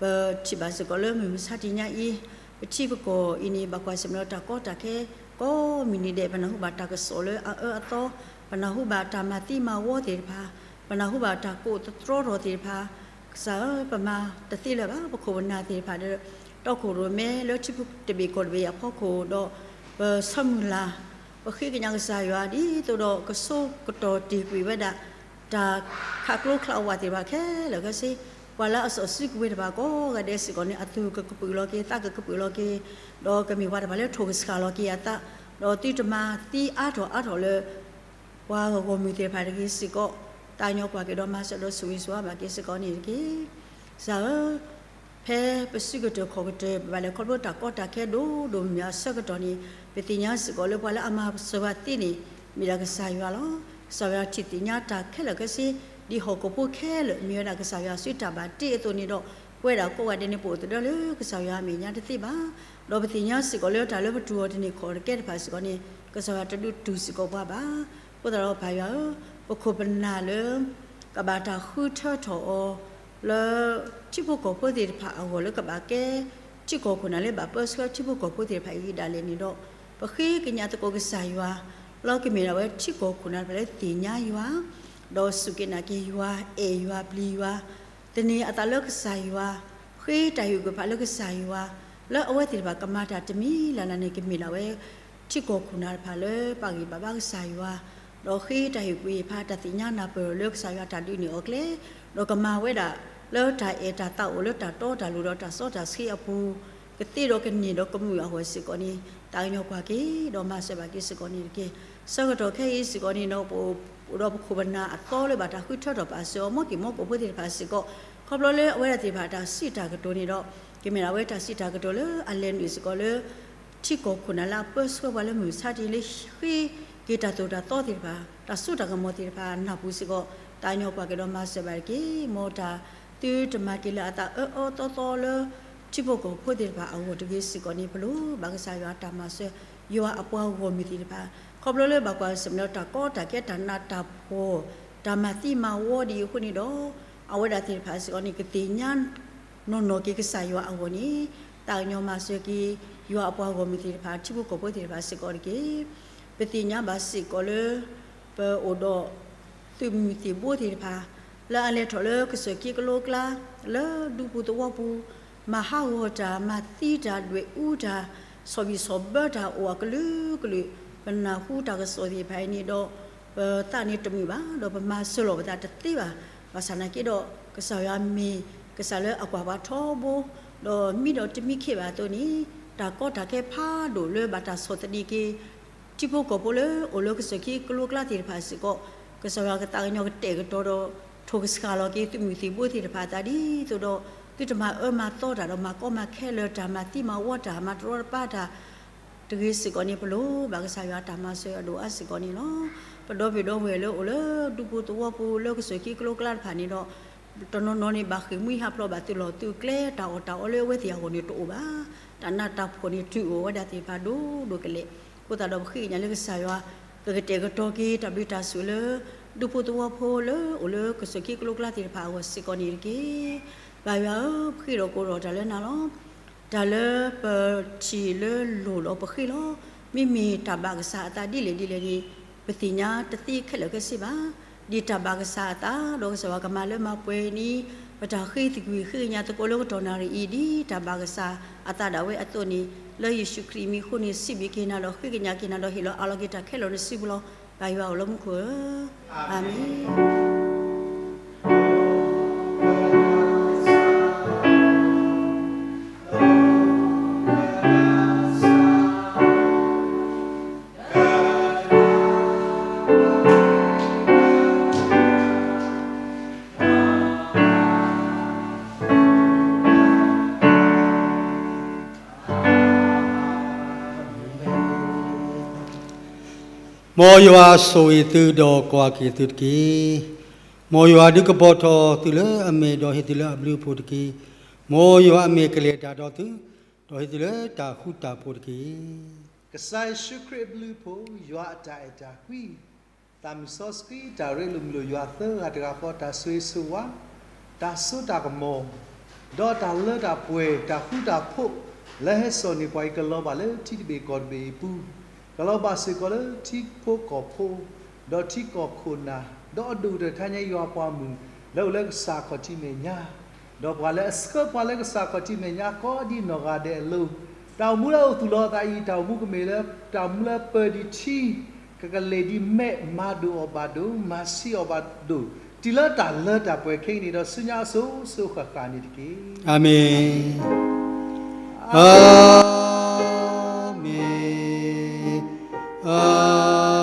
ပထံၣ်ဘၣ်စ့ၢ်ကီးလၢမုၢ်မဆါတနံၤညါအံၤ ပထံပကီၢ်အံၤန့ၣ် ဘၣ်ကွၢ်ဆၢၣ်မဲာ်ဒီးတၢ်ကီတၢ်ခဲ ကိးမုၢ်နံၤဒဲး ပနၢ်ဟူဘၣ်တၢ်ကစီၣ်လၢအအၢအသီ, ပနၢ်ဟူဘၣ်တၢ်မၤသံမၤဝီသ့ၣ်တဖၣ်, ပနၢ်ဟူဘၣ်တၢ်ကိးသတြီထီၣ်သ့ၣ်တဖၣ်, ကစၢ်ဧၢ, ပမၤတသ့လၢၤဘၣ်, ပခိၣ်ပနၢ်သ့ၣ်တဖၣ်ဒီး တီခိၣ်ရိၣ်မဲလၢထံဖိတဘ့ၣ်ကီၢ်တဘ့ၣ်အဖီခိၣ်ဒီး ပဆၢမုၢ်လၢ် ပဃ့ကညးကစၢ်ယွၤ ဒ်သိးဒီးကဆိကတီၢ်တ့ၢ်ကွံာ်ဝဲဒၣ် တၢ်ခးကျိချးဝးသ့ၣ်တဖၣ်ခဲလၢာ်ခဲဆ့, ပှၤလၢအစီၣ်စုကဝဲၤတဖၣ်ကိးဂၤဒဲးစ့ၢ်ကီးန့ၣ် အသူၣ်ကကပုာ်လီၤက့ၤ သးကကပုာ်လီၤက့ၤ, ဒီးကမ့ၢ်ပှၤတဖၣ်လၢထိၣ်ကဆှၣ်လီၤက့ၤအသး, ဒီးသုတမၤသံအါထီၣ်အါထီၣ်လၢ ပှၤဂီၢ်မုၢ်သ့ၣ်တဖၣ်တဂ့ၤစ့ၢ်ကီး, သးကညီၤကွၢ်က့ၤဒီးမၤစၢၤဒီးဆိၣ်ဂ့ၤဆိၣ်ဝါဘၣ်က့ၤစ့ၢ်ကီးန့ၣ်တက့ၢ်. ကစၢ်ဧၢ, ဖဲပစုကတၢၢ်ခီၣ်ကတၢၢ် ပဘၣ်လဲၤခီဖျိတၢ်ကီတၢ်ခဲဒိၣ်ဒိၣ်မုၢ်မုၢ်အဆၢကတီၢ်န့ၣ် ပသ့ၣ်ညါစ့ၢ်ကီးလၢပှၤလၢအမၤစၢၤပှၤသ့န့ၣ် မ့ၢ်ဒၣ်ကစၢ်ယွၤလီၤ. ကစၢ်ယွၤထံၣ်သ့ၣ်ညါတၢ်ခဲလၢာ်ခဲဆ့, ဒ်ဟီၣ်ခိၣ်ဖိခဲလၢာ် မ့ၢ်ဝဲဒၣ်ကစၢ်ယွၤစုတၢ်ဘၣ်တ့အသိးန့ၣ်ဒီး ပဝဲဒၣ်ကိးဂၤဒဲးန့ၣ် ပအိၣ်သဒၢလၢကစၢ်ယွၤအမဲာ်ညါတသ့ဘၣ်. ဒီးပသ့ၣ်ညါစ့ၢ်ကီးလၢတၢ်လၢပတူၢ်အီၤတန့ၢ်ခီၣ်တကဲတဖၣ်စ့ၢ်ကီးန့ၣ် ကစၢ်ယွၤတဒုးတူၢ်စ့ၢ်ကီးပှၤဘၣ်. အဃိသတးဒီးပၢ်ယွၤဧၢ, ပခိၣ်ပနၢ်လၢ ကဘၣ်တၢ်ဃုထၢထီၣ်အီၤ လၢထံဖိကီၢ်ဖိသ့ၣ်တဖၣ်အဂီၢ်လၢကဘၣ်ကဲ ထံကီၢ်ခိၣ်နၢ်လၢဘၣ်ပၢဆှၢထံဖိကီၢ်ဖိသ့ၣ်တဖၣ်အံၤဒၣ်လဲာ်န့ၣ်ဒီး ပဃ့ကညးသကိးကစၢ်ယွၤ လၢကမ့ၢ်ဒၣ်ဝဲထံကီၢ်ခိၣ်နၢ်တဖၣ်လၢသ့ၣ်ညါယွၤ ဒီးစူၢ်က့ၤနာ်က့ၤယွၤ အဲၣ်ယွၤပျံၤယွၤ သန့ၤအသးလၢကစၢ်ယွၤ ဃ့တၢ်ဟ့ၣ်ကူၣ်ဖးလၢကစၢ်ယွၤ လၢအဝဲသ့ၣ်တဖၣ်ကမၤတၢ်တမံၤလၢ်လၢ်န့ၣ် ကမ့ၢ်ဒၣ်ဝဲ ထံကီၢ်ခိၣ်နၢ်တဖၣ်လၢပာ်ဂံၢ်ပာ်ဘါကစၢ်ယွၤ ဒီးဃ့တၢ်ဟ့ၣ်ကူၣ်ဟ့ၣ်ဖးတၢ်သ့ၣ်ညါနၢ်ပၢၢ်လၢကစၢ်ယွၤတၢ်ဒုးန့ၢ်အီၤကျဲ ဒီးကမၤဝဲဒၣ်လၢတၢ်အဲၣ်တၢ်သးအိၣ်လၢတၢ်တီတၢ်လိၤဒီးတၢ်စီတၢ်ဆှံအပူၤ ကသ့ဒီးကန့ၢ်ဒီးကမုာ်အဂီၢ်စ့ၢ်ကီးန့ၣ် သးကညီၤကွၢ်က့ၤ ဒီးမၤစၢၤဘၣ်က့ၤစ့ၢ်ကီးန့ၣ်တက့ၢ်. ဆၢကတီၢ်ခဲအံၤစ့ၢ်ကီးန့ၣ်ဒီး ပအိၣ်ဒီးပခိၣ်ပနၢ်အသီလၢဘၣ်တၢ်ဃုထၢထီၣ်ပာ်စၢၤအီၤ မ်က့ၢ်မ်ကီၢ်ဖိသ့ၣ်တဖၣ်စ့ၢ်ကီး ခီဖျိလၢအဝဲဒၣ်သ့ၣ်တဖၣ်တၢ်စံးတၢ်ကတိၤန့ၣ်ဒီး ကမ့ၢ်ဒၣ်ဝဲတၢ်စံးတၢ်ကတိၤလၢအလဲၤနုာ်စ့ၢ်ကီးလၢ ထံကီၢ်ခိၣ်နၢ်လၢအပၢဆှၢပှၤလၢမုၢ်မဆါတနံၤလၢဃ့က့ၤတၢ်သိၣ်တၢ်သီသ့ၣ်တဖၣ် တၢ်စိတၢ်ကမီၤသ့ၣ်တဖၣ်နၢ်ပူၤစ့ၢ်ကီး သးကညီၤကွၢ်က့ၤဒီးမၤစၢၤဘၣ်တက့ၢ်. မ်တၢ်သုတမၤက့ၤလၢအသးအၢအၢသီသီလၢ ထံဖိကီၢ်ဖိသ့ၣ်တဖၣ်အဂီၢ်တဂ့ၤစ့ၢ်ကီးန့ၣ် ပလိၣ်ဘၣ်ကစၢ်ယွၤတၢ်မၤစၢၤ ယွၤအပှၤဂီၢ်မုၢ်သ့ၣ်တဖၣ် ခီဖျိလၢဘၣ်ကွၢ်ဆၢၣ်မဲာ်ဒီးတၢ်ကီတၢ်ခဲတၢ်နးတၢ်ဖှီၣ် တၢ်မၤသံမၤဝီဒ်အံၤအဃိန့ၣ်ဒီး အဝဲဒၣ်သ့ၣ်တဖၣ်စ့ၢ်ကီးန့ၣ် ကသ့ၣ်ညါနီၢ်နီၢ်က့ၤကစၢ်ယွၤအဂီၢ်န့ၣ် သးကညီၤမၤစၢၤက့ၤ ယွၤအပှၤဂီၢ်မုၢ်သ့ၣ်တဖၣ် ထံဖိကီၢ်ဖိသ့ၣ်တဖၣ်စ့ၢ်ကီးတက့ၢ်. ပသ့ၣ်ညါဘၣ်စ့ၢ်ကီးလၢ ပအိၣ်ဒီး သုးမုၢ်သံၣ်ဘိသ့ၣ်တဖၣ် လၢအလဲၤထီၣ်လၢကစၢၢ်ခ့ကလိကျါ လၢဒူပူၤသဝီပူၤ မၤဟးဂီၤတၢ် မၤသံတၢ် ဒွဲၣ်အူတၢ် ဆီၣ်ဘံၣ်ဆီၣ်ဘၢတၢ်အိၣ်အကလုာ်ကလုာ် ပနၢ်ဟူတၢ်ကစီၣ်သ့ၣ်တဖၣ်အံၤန့ၣ်ဒီး ပသးန့ၣ်တမုာ်ဘၣ် ဒီးပမၤစၢၤလီၤပသးတသ့ဘၣ်. ဘၣ်ဆၣ်နာ်က့ဒီး ကစၢ်ယွၤမ့ၢ်ကစၢ်လၢအကွၢ်ပှၤထီဘိ ဒီးမံဒီးတမံခ့ဘၣ်အသိးန့ၣ် တၢ်ကီတၢ်ခဲဖးဒိၣ်လၢဘၣ်တၢ်ဆီၣ်သနံးက့ၤ ထံဖိကီၢ်ဖိလၢအိၣ်လၢကစၢၢ်ခ့ကလိကျါသ့ၣ်တဖၣ်စ့ၢ်ကီး ကစၢ်ယွၤကသးကညီၤကတဲာ်ကတီၤဒီး ထိၣ်ကဆှၣ်လီၤက့ၤသုးမုၢ်သံၣ်ဘိသ့ၣ်တဖၣ်အသးဒ်သိးဒီး သုတမၤအၢမၤသီတၢ်ဒီးမၤကီမၤခဲလၢာ်တၢ် မၤသံမၤဝီတၢ် မၤတရီတပါတၢ် တဂ့ၤစ့ၢ်ကီးန့ၣ် ပလိၣ်ဘၣ်ကစၢ်ယွၤတၢ်မၤစၢၤအဒိၣ်အါစ့ၢ်ကီးန့ၣ်လီၤ. ပဒီပုၢ်ဒီဝဲၢ်လၢအိၣ်လၢဒူပူၤသဝီပူၤလၢကစၢၢ်ခ့ကလိကျါတဖၣ်န့ၣ်ဒီး တနီၤနီၤန့ၣ် ဘၣ်ဃ့ၢ်မှံဟးဖျိးဘၣ်သုးလီၢ်သုးကျဲ တၢ်အီၣ်တၢ်အီလၢအဝဲသ့ၣ်အဂီၢ်န့ၣ်တအိၣ်ဘၣ်. တၢ်နးတၢ်ဖှီၣ်န့ၣ် တုၤအိၣ်ဝဲဒၣ်သ့ၣ်တဖၣ်ဒိၣ်ဒိၣ်ကလဲာ်. အဃိသတးဒီးပဃ့ကညးလၢကစၢ်ယွၤ ကကတဲာ်ကတီၤက့ၤတၢ်ဘျုးတၢ်ဆိၣ်လၢ ဒူဖိသဝီဖိလၢအိၣ်လၢကစၢၢ်ခ့ကလိကျါသ့ၣ်တဖၣ်အဂီၢ်စ့ၢ်ကီးန့ၣ်တက့ၢ်. ပၢ်ယွၤဧၢ, ပဃ့ဒီးကိးဒီးတၢ်လၢနၤလီၤ. တၢ်လၢပထံၣ်လၢလိၣ်ဒီးပဃ့လီၤ. မ့မ့ၢ်တၢ်ဘၣ်ကစၢ်အသးဒ်လဲၣ်ဒ်လဲၣ်န့ၣ် ပသ့ၣ်ညါတသ့ခဲလၢာ်ခဲဆ့ဘၣ်. ဒ်တၢ်ဘၣ်ကစၢ်အသး ဒီးကစၢ်ယွၤကမၤလၢမၤပှဲၤန့ၣ် ပတၢ်ဃ့သကွံာ်ဃ့ကညးသကိးလၢကတီၢ်နၣ်ရံၣ်အံၤ ဒ်တၢ်ဘၣ်ကစၢ်အသးဒၣ်ဝဲအသိးန့ၣ် လၢယ့ၣ်ၡူးခရံာ်အမံၤအဃိန့ၣ် စံးဘျုးက့ၤနၤဒီးဃ့ကညးက့ၤနၤဒီးဟ့ၣ်လီၤအးလီၤက့ၤတၢ်ခဲလၢာ်န့ၣ်စံးပူၤလီၤ. ပၢ်ယွၤအိၣ်လၢမူခိၣ်ဧၢ, အၤမ့ၣ်. မ်ယွၤဆိၣ်ဂ့ၤသုဒီးကွၢ်က့ၤသုတက့ၢ်. မ်ယွၤဒုးကပီၤထီၣ်သုလၢအမဲာ်ဒီးဟ့ၣ်သုလၢအဘျုးအဖှိၣ်တက့ၢ်. မ်ယွၤအမဲာ်ကလဲၤတၢ်ဒီးသု, ဒီးဟ့ၣ်သုလၢတၢ်ဃူတၢ်ဖိးတက့ၢ်. ကစၢ်ယ့ၣ်ၡူးခရံာ်အဘျုးအဖှိၣ်, ယွၤအတၢ်အဲၣ်တၢ်ကွံ, သးမုၢ်စီဆှံ, တၢ်ရ့လိာ်မုာ်လိာ်ယွၤသၢဂၤတဂၤဃီ, တၢ်ဆိၣ်ဂ့ၤဆိၣ်ဝါ, တၢ်စိတၢ်ကမီၤ, ဒီးတၢ်လၢတၢ်ပှဲၤ, တၢ်ဃူတၢ်ဖိး, လၢဟဲစိာ်န့ၢ်ပှၤအံၤ ကလီၤဘၣ်လၢထံတဘ့ၣ်ကီၢ်တဘ့ၣ်အံၤအပူၤ, ကလီၤဘၣ်စ့ၢ်ကီးလၢထံဖိကီၢ်ဖိ, ဒီးထံကီၢ်ခိၣ်နၢ်, ဒီးအဒိၣ်ကတၢၢ်တခါညါ ယွၤပှၤမုၣ်, လၢအိၣ်လၢကစၢ်ခီၣ်ထံးမဲာ်ညါ, ဒီးပှၤလၢအဆှၢပှၤလၢကစၢ်ခီၣ်ထံးမဲာ်ညါ ကိးဒံနီၢ်ဂၤဒဲးအလိၤ, တၢ်အိၣ်မူလၢအအိၣ်သူၣ်လီၤအသးအံၤ တၢ်အိၣ်မူကမ့ၢ်လၢ တၢ်အိၣ်မူလၢပၢၤဒံးထံ, ကကလဲၤဒံးမဲး, မၤဒိၣ်အီၣ်ဘၣ်ဒိၣ်, မၤဆံးအီၣ်ဘၣ်ဒိၣ်, တုၤလၢတၢ်လၢတၢ်ပှဲၤခဲကနံၣ်ဒီးဆူညါအစိၤစိၤဃၣ်ဃၣ်န့ၣ်တက့ၢ်. အၤမ့ၣ်.